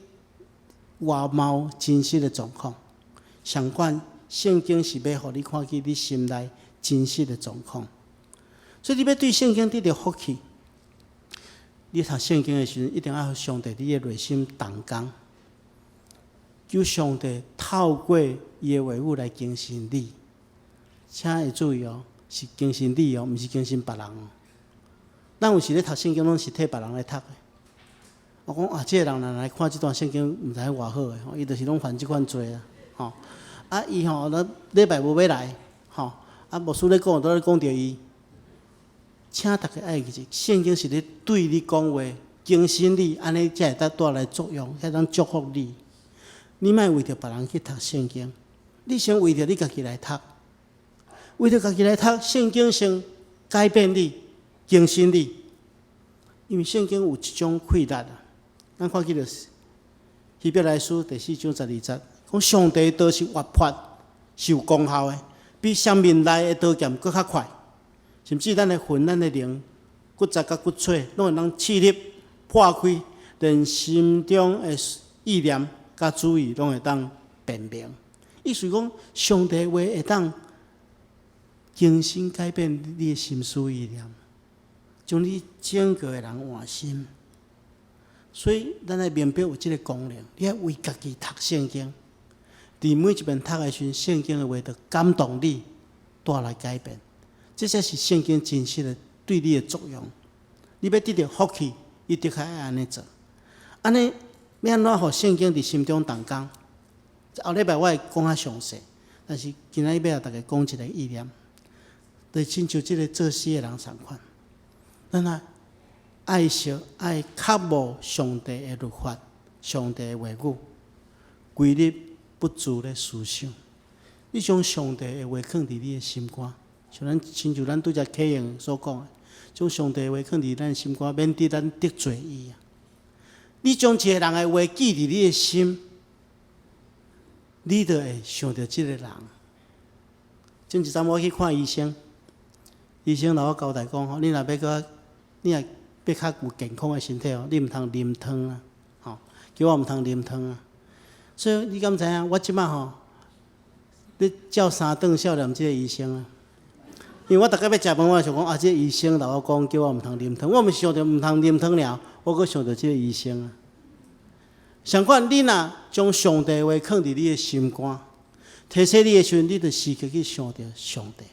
外貌真實的狀況。相款聖經是欲予你看見你心內真實的狀況。所以你欲對聖經得著福氣，你讀聖經的時陣，一定愛予上帝佇你的內心動工，求上帝透過伊的話語來更新你。請會注意哦，是更新你哦，毋是更新別人哦。咱有時咧讀聖經，攏是替別人來讀的。我講啊，這個人若來看這段聖經，毋知影偌好的吼，伊就是攏犯這款罪啊，吼。啊，伊吼，咱禮拜無欲來，吼。啊，牧師咧講，都咧講著伊。請大家愛記住，聖經是咧對你講話，更新你，按呢才會當帶來作用，才會當祝福你。你莫為著別人去讀聖經，你先為著你家己來讀，為著家己來讀聖經，先改變你，更新你。因為聖經有一種氣力啊，咱看見著希伯來書第4章12節，講上帝的道是活潑，是有功效的，比雙面利的刀劍閣較快，甚至咱的魂、咱的靈、骨節佮骨髓，攏會當刺入破開，連心中的意念佮主意，攏會當辨明。意思講，上帝話會當更新改變你的心思意念，將你整個的人換新。所以，咱愛明白有這個功能，你愛為家己讀聖經。佇每一遍讀的時陣，聖經的話就感動你，帶來改變。這才是聖經真實的對你的作用。你欲得著福氣，你的確愛按呢做。按呢，欲按怎予聖經佇心中動工？後禮拜我會講較詳細，但是今仔日欲共大家講一個意念，就親像這個作詩的人仝款。咱愛愛惜愛渴慕上帝的律法，上帝的話語，規日不住咧思想。你將上帝的話囥佇你的心肝，像咱親像咱拄才啟應所講的，將上帝的話囥佇咱心肝，免得咱得罪伊啊。你將一個人的話記佇你的心，你就會想著這個人。前一陣我去看醫生，醫生共我交代講吼，你若欲閣，你若欲較有健康的身體哦，你毋通啉湯啊，吼，叫我毋通啉湯啊。所以你敢知影？我這擺吼，咧照三頓笑念這個醫生啊。因為我逐擺欲食飯，我就想講啊，這個醫生共我講叫我毋通啉湯，我毋是想著毋通啉湯爾，我閣想著這個醫生啊。相款，你若將上帝話囥佇你的心肝，提醒你的時陣，你就時刻去想著上帝。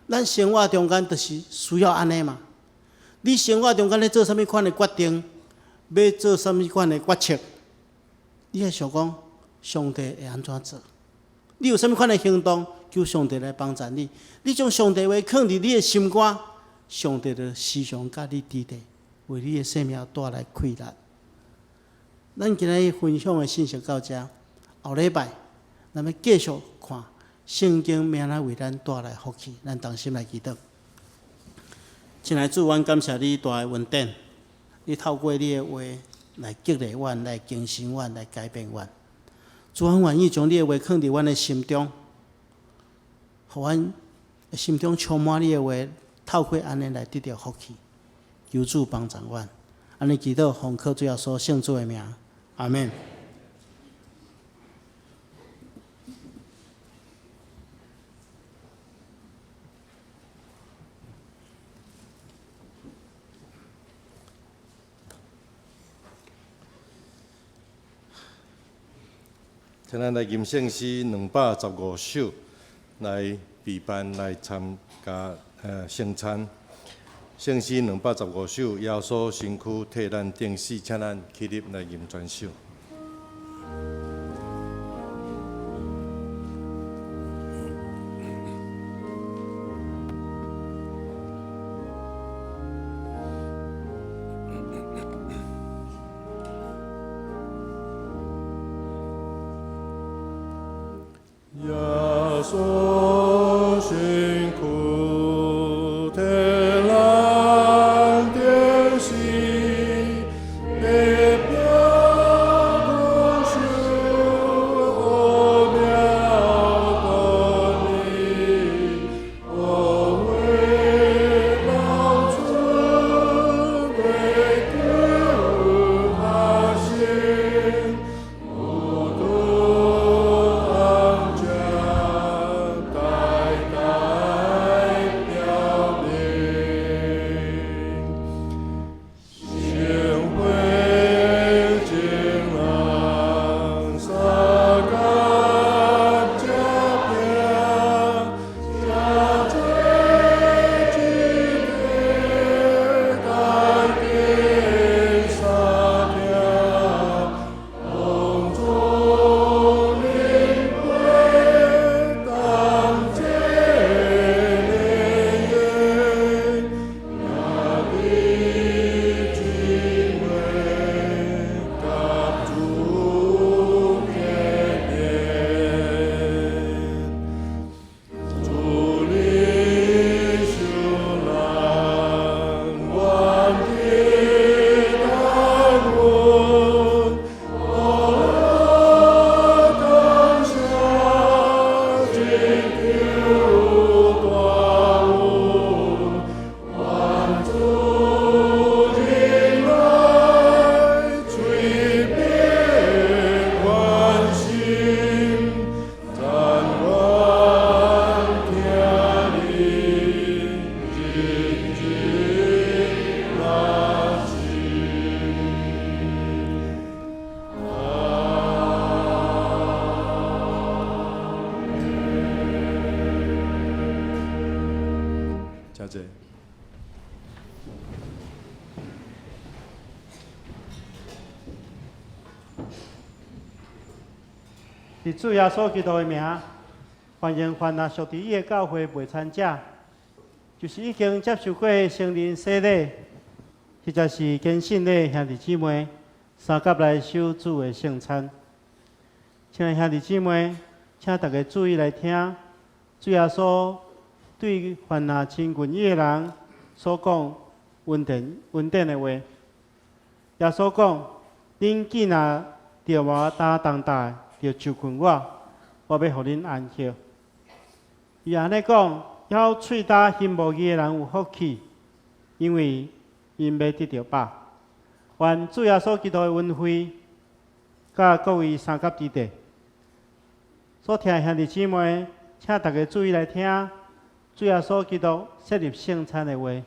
咱生活中間就是需要按呢嘛。你生活中間咧做啥物款的決定，欲做啥物款的決策，你愛想講上帝會按怎做？你有啥物款的行動，求上帝來幫助你。你將上帝話囥佇你的心肝，上帝就時常佮你佇咧，為你的生命帶來快樂。咱今日分享的信息到這，後禮拜咱欲繼續看聖經欲按怎為咱帶來福氣，咱同心來祈禱。親愛的主，阮感謝你大的恩典，你透過你的話來激勵阮，來更新阮，來改變阮。主，阮願意將你的話囥佇阮的心中，予阮心中充滿你的話，透過按呢來得著福氣。求主幫助阮。按呢祈禱，奉靠主耶穌聖子的名，阿們。請咱來吟聖詩215首來備辦來參加聖餐。聖詩215首，耶穌身軀替咱釘死，請咱起立來吟全首。耶穌身軀替咱釘死，白白苦受奧妙道理，寶血流出地救百姓，有主恩將代代表明。聖血淨人相共這餅，吃這肢體帶經三聽，同主靈血當這靈言，兄弟姊妹佮主結連，主領受難，願得安穩，我感謝拯救大恩，願主仁愛垂庇阮心，但願聽你日日來行。阿們。請坐。佇主耶穌基督的名，歡迎凡若屬佇伊的教會袂參者，就是已經接受過聖靈洗禮，或者是堅信的兄弟姊妹，相佮來守主的聖餐。親愛兄弟姊妹，請大家注意來聽，主耶穌對凡若親近伊的人所講恩典恩典的話。耶穌講：恁既若著我擔重擔，著就近我，我欲予恁安歇。伊按呢講，枵喙焦心無義的人有福氣，因為𪜶欲得著飽。願主耶穌基督的恩惠，佮各位相佮佇佇。所聽的兄弟姊妹，請大家注意來聽，主耶穌基督設立聖餐的話，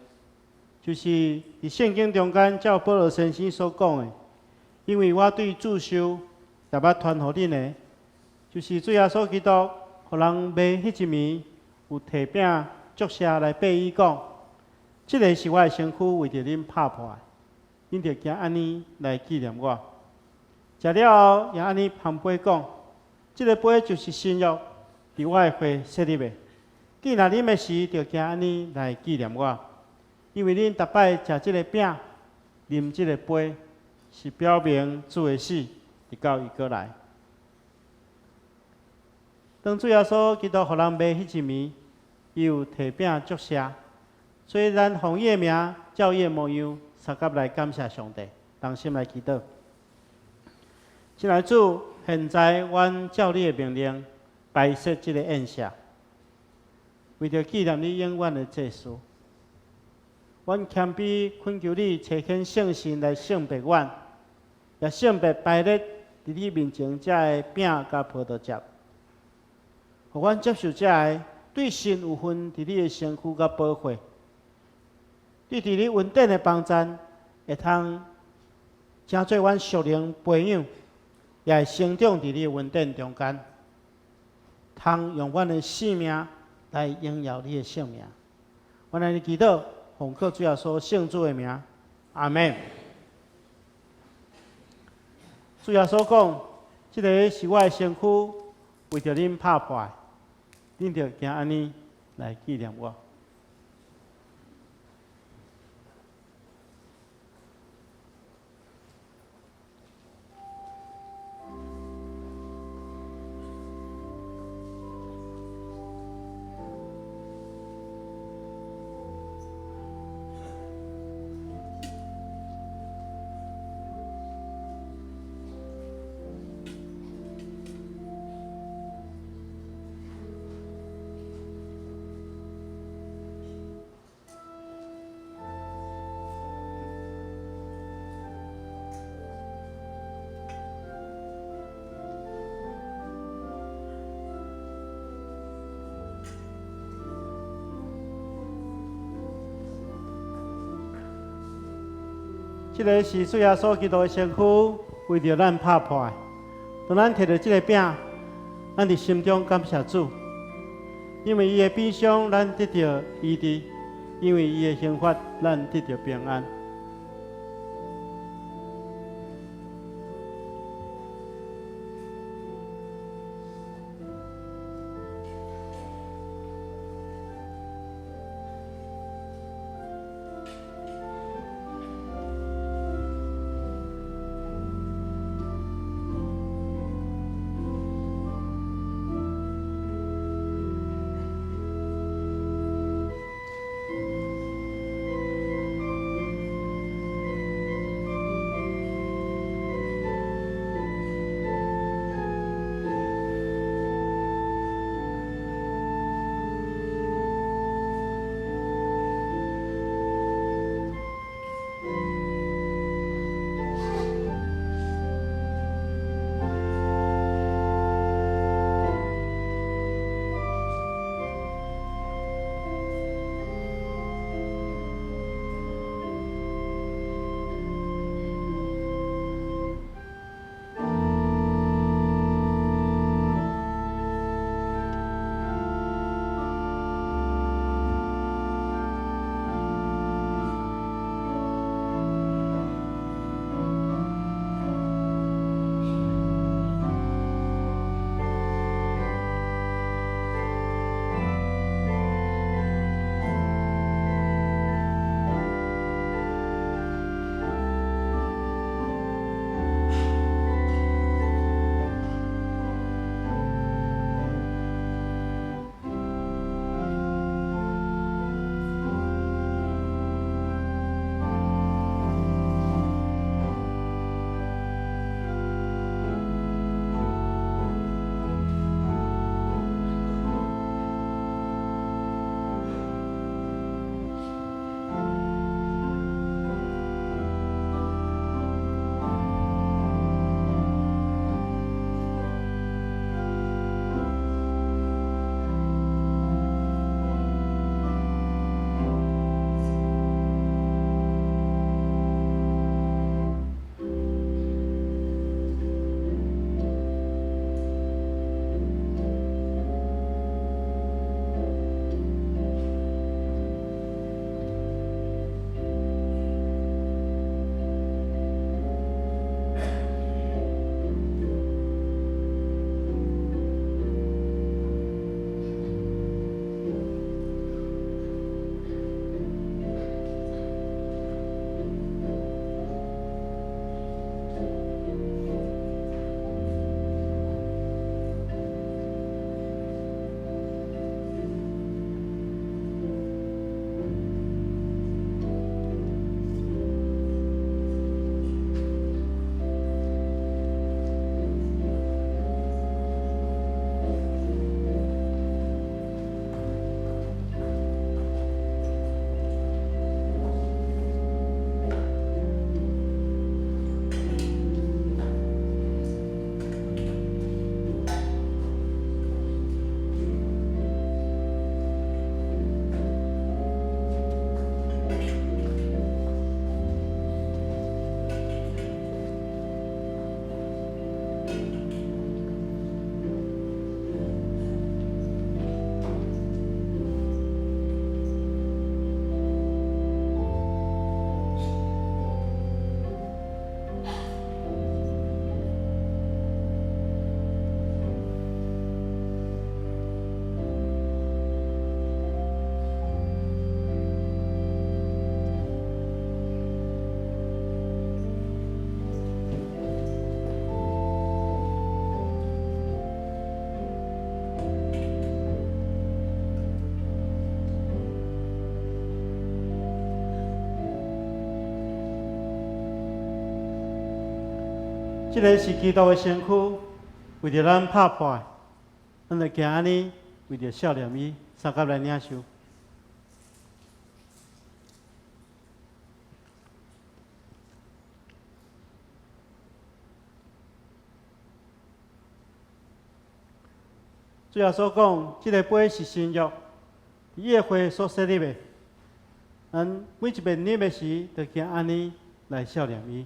就是佇聖經中間照保羅先生所講的。因為我對主受，也捌傳予恁的，就是主耶穌基督予人賣彼一暝，有提餅祝謝來擘伊講：這个是我的身軀，為著恁拍破的，恁著行按呢來紀念我。食了後，也按呢捧杯講：這个杯就是新約，佇我的血設立的。既若啉的時，著行按呢來紀念我。因為恁逐擺食這个餅，啉這个杯，是表明主的死，直到伊閣來。當主耶穌基督予人賣彼一暝，伊有提餅祝謝，所以咱奉伊的名，照伊的模樣，相佮來感謝上帝，同心來祈禱。親愛主，現在阮照你的命令，擺設這个宴席，為著紀念你永遠的祭司。阮謙卑懇求你，差遣聖神來聖別阮，也聖別排列佇你面前遮的餅佮葡萄汁，予阮接受這个對神有份佇你的身軀佮寶血，對佇你恩典的幫贊，會通成做阮屬靈培養，也會成長佇你的恩典中間，通用阮的性命來榮耀你的聖名。阮按呢祈禱，奉靠主耶穌聖子的名，阿們。主耶穌講：這个是我的身軀，為著恁拍破的，恁著行按呢來紀念我。這个是主耶穌基督的身軀，為著咱拍破的。當咱提著這个餅，咱佇心中感謝主，因為伊的鞭傷，咱得著醫治；因為伊的刑罰，咱得著平安。這个是基督的身軀，為著咱拍破的，咱就行按呢，為著數念伊，相佮來領受。主耶穌講，這个杯是新約，伊的血所設立的。咱每一遍啉的時，就行按呢來數念伊。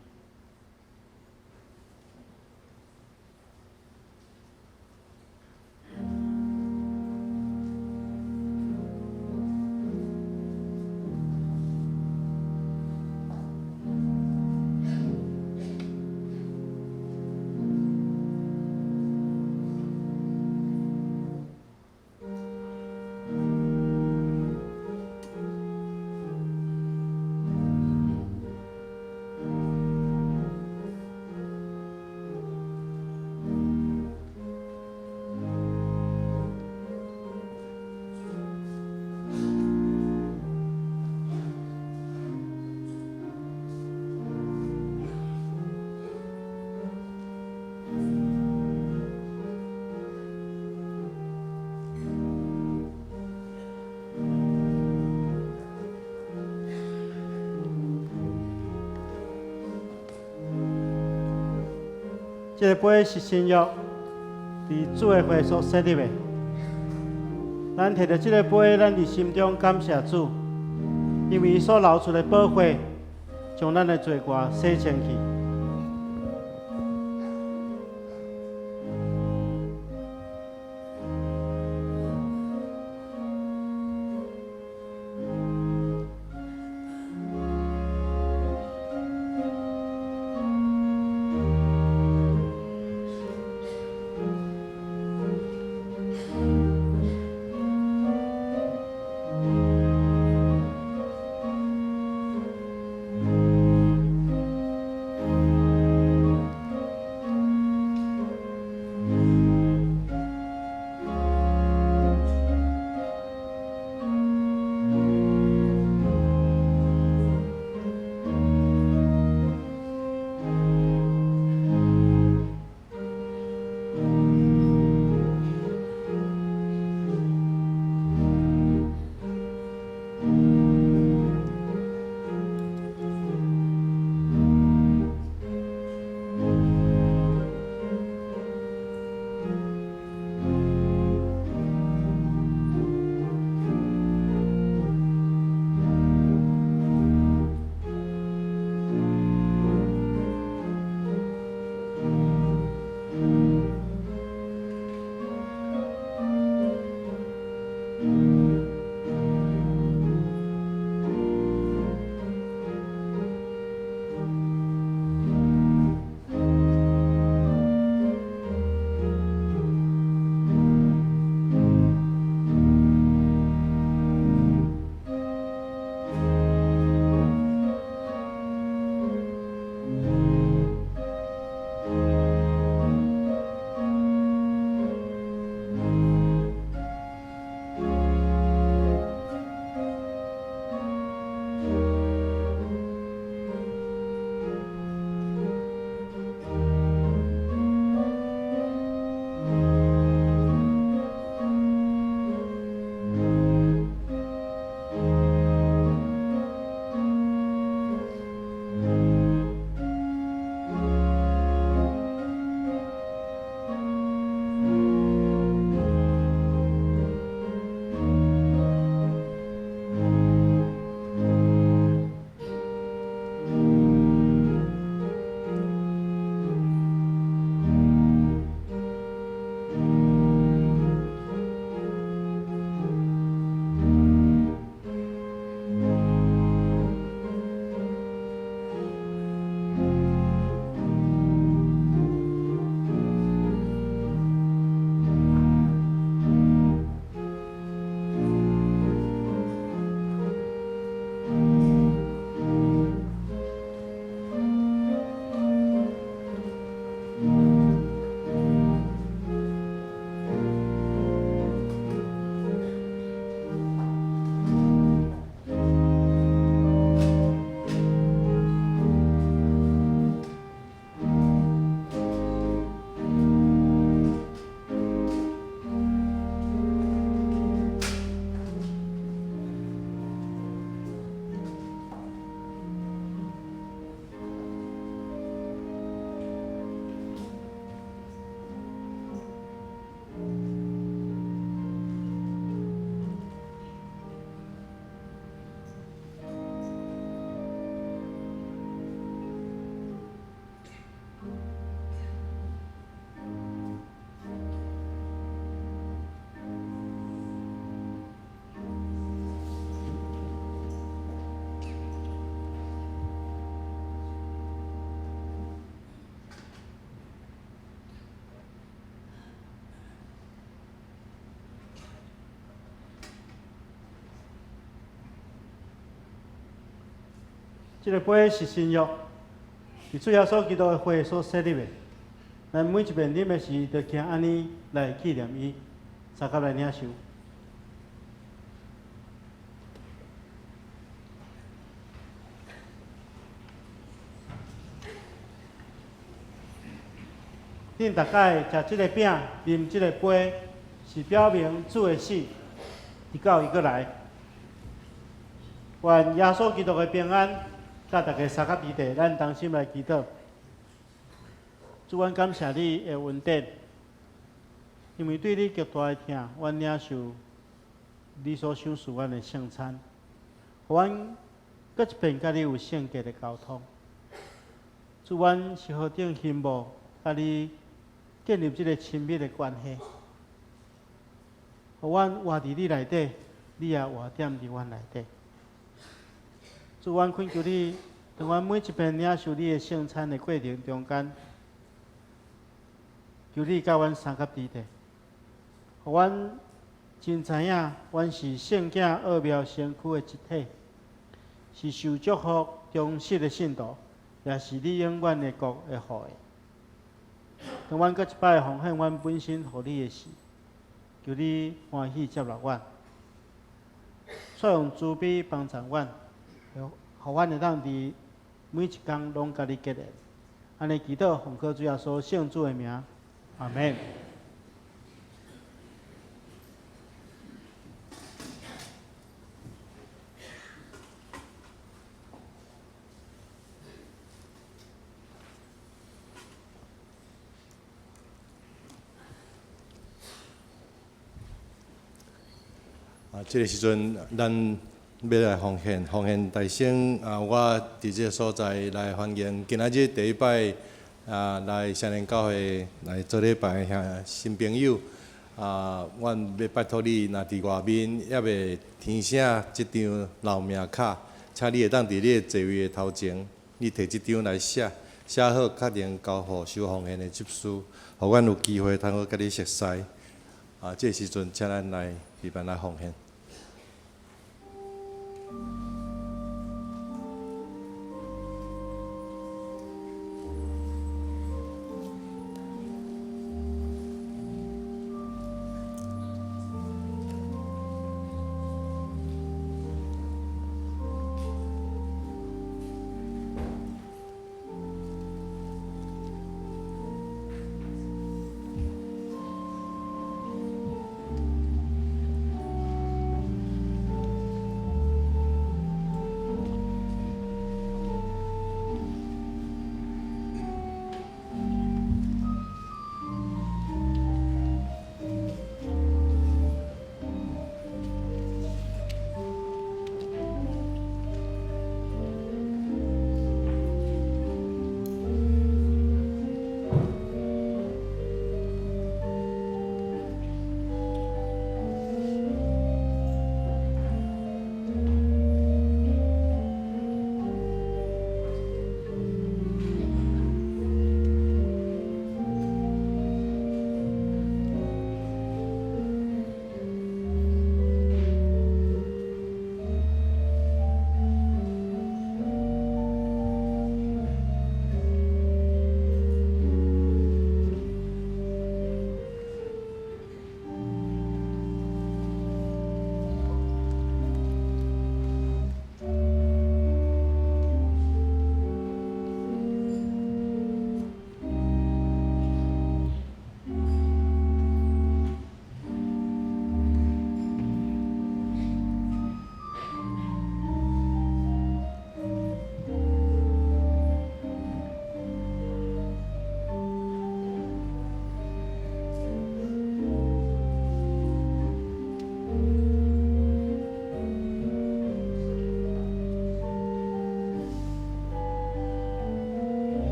這个杯是新約，佇主的血所設立的。咱提著這個杯，咱佇心中感謝主，因為伊所流出的寶血，將咱的罪過洗清去。這个杯是新約，是主耶穌基督的血所設立的。咱每一遍啉的時，就行按呢來紀念伊，相佮來領受。恁逐擺食這个餅、啉這個杯，是表明主的死，直到伊閣來。願耶穌基督的平安，佮大家相佮佇底，咱同心來祈禱。主，阮感謝你的恩典，因為對你極大的疼，阮領受你所賞賜阮的聖餐，予阮閣一遍佮你有聖潔的交通。主，阮是何等羨慕佮你建立這个親密的關係，予阮活佇你內底，你也活踮佇阮內底。主，阮懇求你，當阮每一遍領受你的聖餐的過程中間，求你佮阮相佮佇底，予阮真知影，阮是聖囝奧妙身軀的一體，是受祝福忠實的信徒，也是你永遠的國的後裔。當阮閣一擺奉獻阮本身予你的時，求你歡喜接納阮，煞用慈悲幫助阮，予阮會當佇每一工攏佮你結連。按呢祈禱，奉靠主耶穌聖子的名，阿們。啊，這个時陣，咱欲來奉獻，奉獻大聲啊！我佇這个所在來歡迎今仔日第一擺啊來雙連教會來做禮拜的兄新朋友啊，阮欲拜託你，若佇外面猶未填寫這張留名卡，請你會當佇你的座位的頭前，你提這張來寫，寫好確認交予收奉獻的執事，予阮有機會通好佮你熟似。啊，這个時陣請咱來預備來奉獻。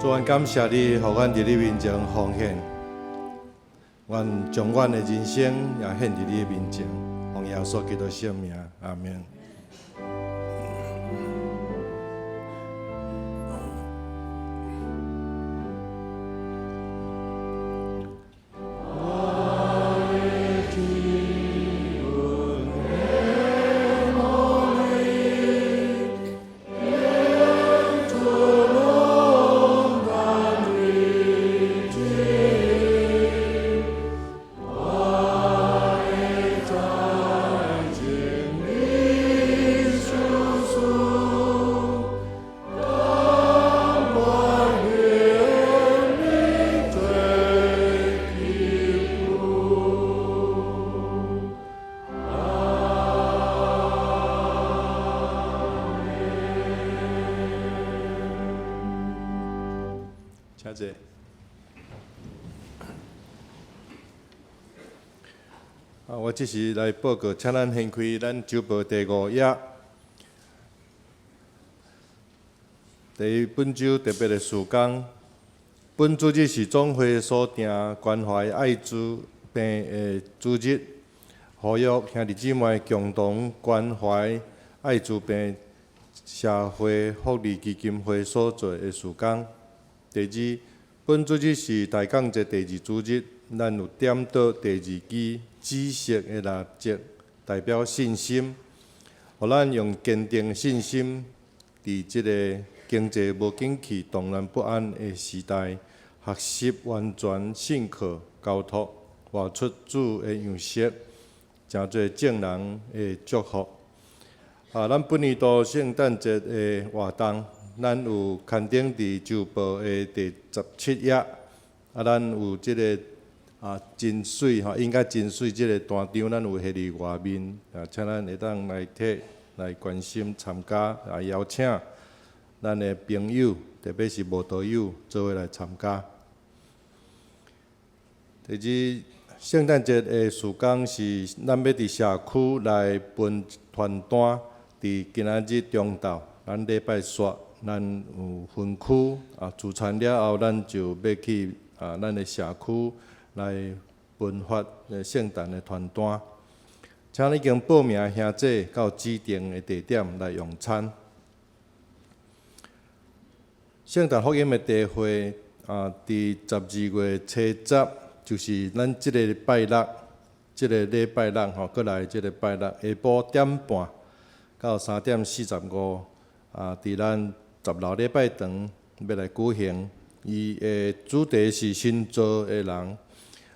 主，阮感謝你，予阮佇你面前奉獻，阮將阮的人生也獻佇你的面前，奉耶穌基督聖名，阿們。請坐。啊，我這時來報告，請咱掀開咱週報第五頁。第一，本週特別的事工，本主日是總會所訂關懷愛滋病的主日，呼籲兄弟姊妹共同關懷愛滋病社會福利基金會所做的事工。第二，本主日是大港節第二主日，咱有點著第二支紫色的蠟燭，代表信心，予咱用堅定信心，佇這个經濟無景氣、動亂不安的時代，學習完全信靠、交託，活出主的樣式，成做眾人的祝福。啊，咱本年度聖誕節的活動，咱有刊登佇週報的第十七頁，啊，咱有這个啊真媠吼，應該真媠這个單張，咱有貼佇外面，啊，請咱會當來摕來關心參加，來邀請咱的朋友，特別是慕道友，做伙來參加。第二，聖誕節的事工是咱欲佇社區來分傳單，佇今仔日中晝，咱禮拜煞，咱有分區啊，聚餐了後，咱就欲去啊，咱的社區來分發聖誕的傳單。請已經報名的兄弟到指定的地點來用餐。聖誕福音的茶會啊，佇十二月初十，就是咱這个拜六，這个禮拜六吼，閣來這个拜六下晡點半到3點45啊，佇咱十樓禮拜堂欲來舉行。伊的主題是新造的人，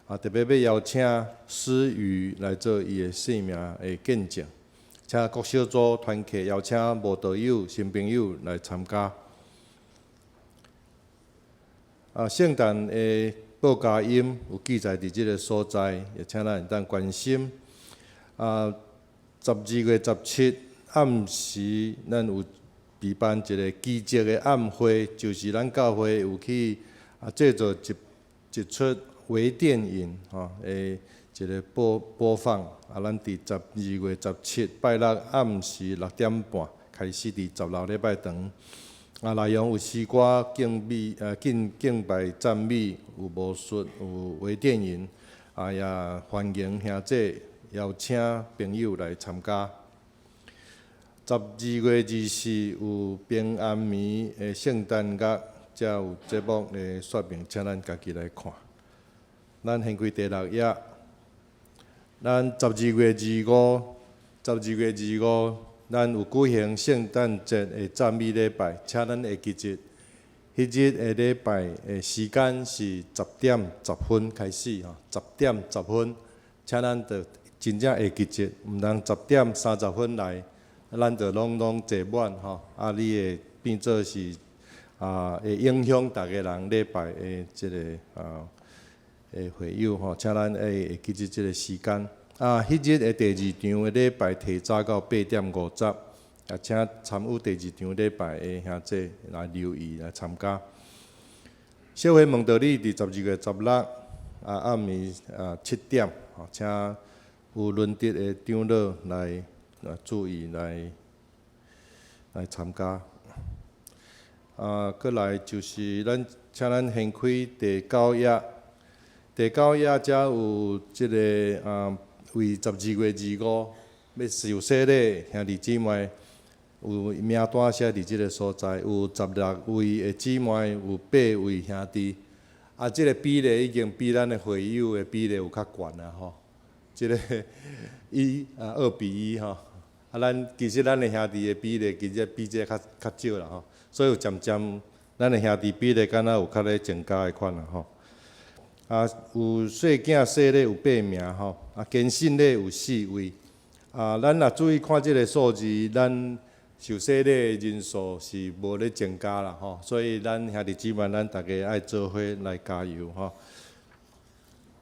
啊，特別欲邀請思雨來做伊的生命的見證，請各小組團契邀請慕道友、新朋友來參加。啊，聖誕的報佳音有記載佇這个所在，也請咱會當關心。啊，十二月十七暗時，咱有舉辦一个奇蹟的暗會，就是咱教會有去啊製作一齣微電影吼的一个播放。啊，咱佇十二月十七拜六暗時六點半開始，佇十樓禮拜堂。啊，內容有詩歌敬美，敬拜讚美，有魔術，有微電影，啊，也歡迎兄弟邀請朋友來參加。十二月二十四有平安暝的聖誕樂，才有節目的說明，請咱家己來看。咱掀開第六頁，咱十二月二五，十二月二五，咱有舉行聖誕節的讚美禮拜，請咱會記得，彼日的禮拜的時間是十點十分開始吼，十點十分，請咱著真正會記得，毋通十點三十分來，咱就攏坐滿吼，啊，你會變做是啊，會影響逐个人禮拜的這个啊的會友吼，請咱會記得這个時間。啊，彼日的第二場的禮拜提早到8點50，也請參與第二場禮拜的兄弟來留意來參加。小會問道理佇十二月十六啊暗暝啊7點，吼，請有輪值的長老來注意來參加。啊，閣來就是咱請咱掀開第九頁，第九頁遮有這个啊，為12月25欲受洗禮兄弟姊妹有名單寫佇這个所在，有16位的姊妹，有八位兄弟。啊，這个比例已經比咱的會友的比例有較懸啊吼。這个1啊2比1吼。啊，咱其實咱的兄弟的比例其實比這个較較少啦吼，所以有漸漸咱的兄弟比例敢若有較咧增加的款啦吼。啊，有細囝洗禮有八名吼，啊，堅信禮有四位。啊，咱若注意看這个數字，咱受洗禮的人數是無咧增加啦吼，所以咱兄弟姊妹，咱逐家愛做伙來加油吼。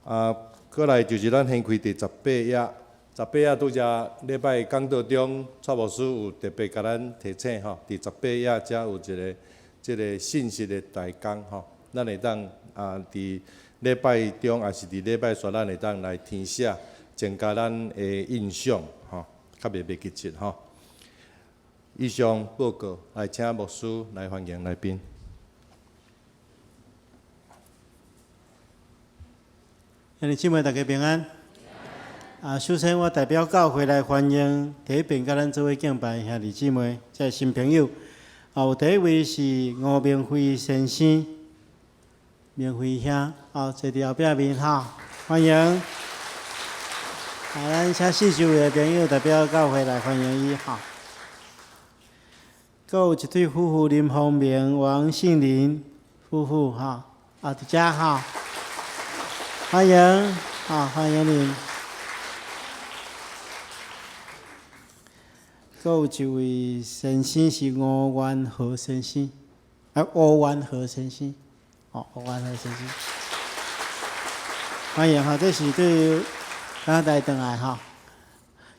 啊，閣來就是咱掀開第十八頁，十八頁拄才禮拜講道中，蔡牧師有特別共咱提醒吼，佇十八頁遮有一个這个信息的大綱吼，咱會當啊佇禮拜中，抑是佇禮拜煞，咱會當來填寫，增加咱的印象吼，較袂袂記得吼。以上報告，來請牧師來歡迎來賓。兄弟姊妹，大家平安。啊，首先我代表教會來歡迎第一遍佮咱做伙敬拜兄弟姊妹，這新朋友。啊，有第一位是吳明輝先生，明輝兄，啊，坐佇後壁面哈，歡迎。啊，咱請四周圍的朋友代表教會來歡迎伊哈。閣有一對夫婦林鳳明、王杏林夫婦哈，啊，佇遮哈，歡迎，啊，歡迎恁。閣有一位先生是吳元和先生，啊，吳元和先生，哦，吳元和先生，歡迎哈，這是對加拿大轉來哈。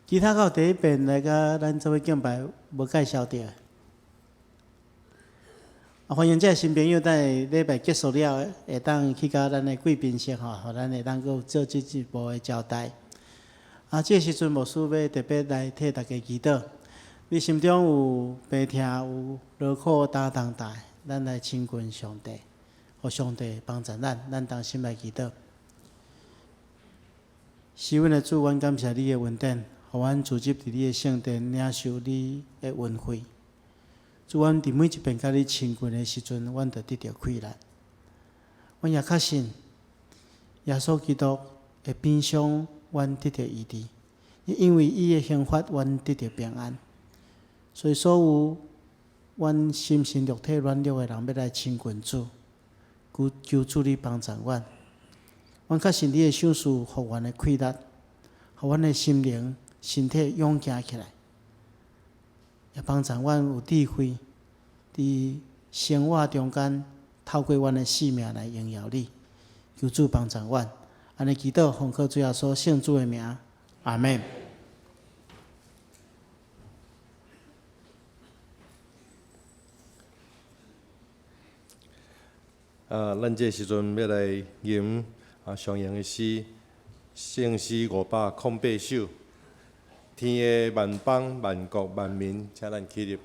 其他閣有第一遍來佮咱做伙敬拜無介紹著。啊，歡迎這个新朋友，等下禮拜結束了，會當去到咱的貴賓室吼，予咱會當閣有做進一步的交代。啊，這个時陣牧師欲特別來替大家祈禱。你心中有病痛、有勞苦擔重擔，咱來親近上帝，予上帝幫助咱，咱同心來祈禱。是阮的主，阮感謝你的恩典，予阮住入佇你的聖殿，領受你的恩惠。主，阮佇每一遍佮你親近的時陣，阮就得著氣力。阮也確信耶穌基督的鞭傷，阮得著醫治。因為伊的刑罰，阮得著平安。所以，所有阮心神肉體軟弱的人，欲來親近主，求求主你幫助阮。阮確信你的賞賜，予阮的氣力，予阮的心靈、身體勇健起來。也幫助阮有智慧，佇生活中間，透過阮的生命來榮耀你。求主幫助阮，按呢祈禱，奉靠主耶穌聖子的名，阿們。啊，咱這時陣欲來吟啊上用的詩，聖詩508首。天下萬邦萬國萬民，請咱起立。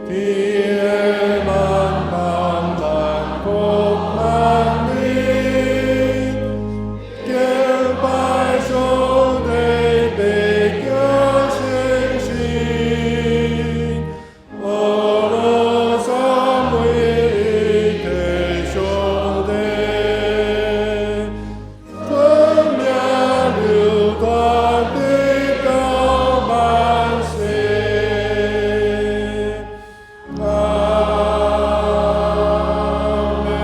天下萬邦萬國萬民，敬拜上帝，白子聖神，阿羅三位一體上帝，尊名流傳直到萬世。阿們。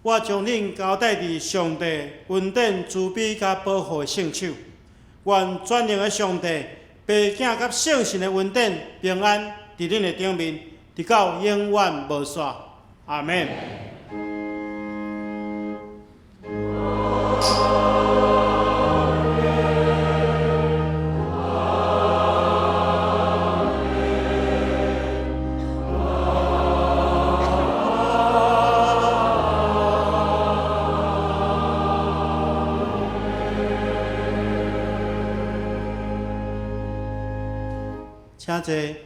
我將恁交代佇上帝恩典、慈悲佮保護的聖手。願全能的上帝、父子佮聖神的恩典、平安，佇恁的頂面，直到永遠無煞。阿們。請坐，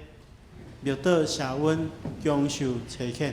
默禱、謝恩、享受、差遣。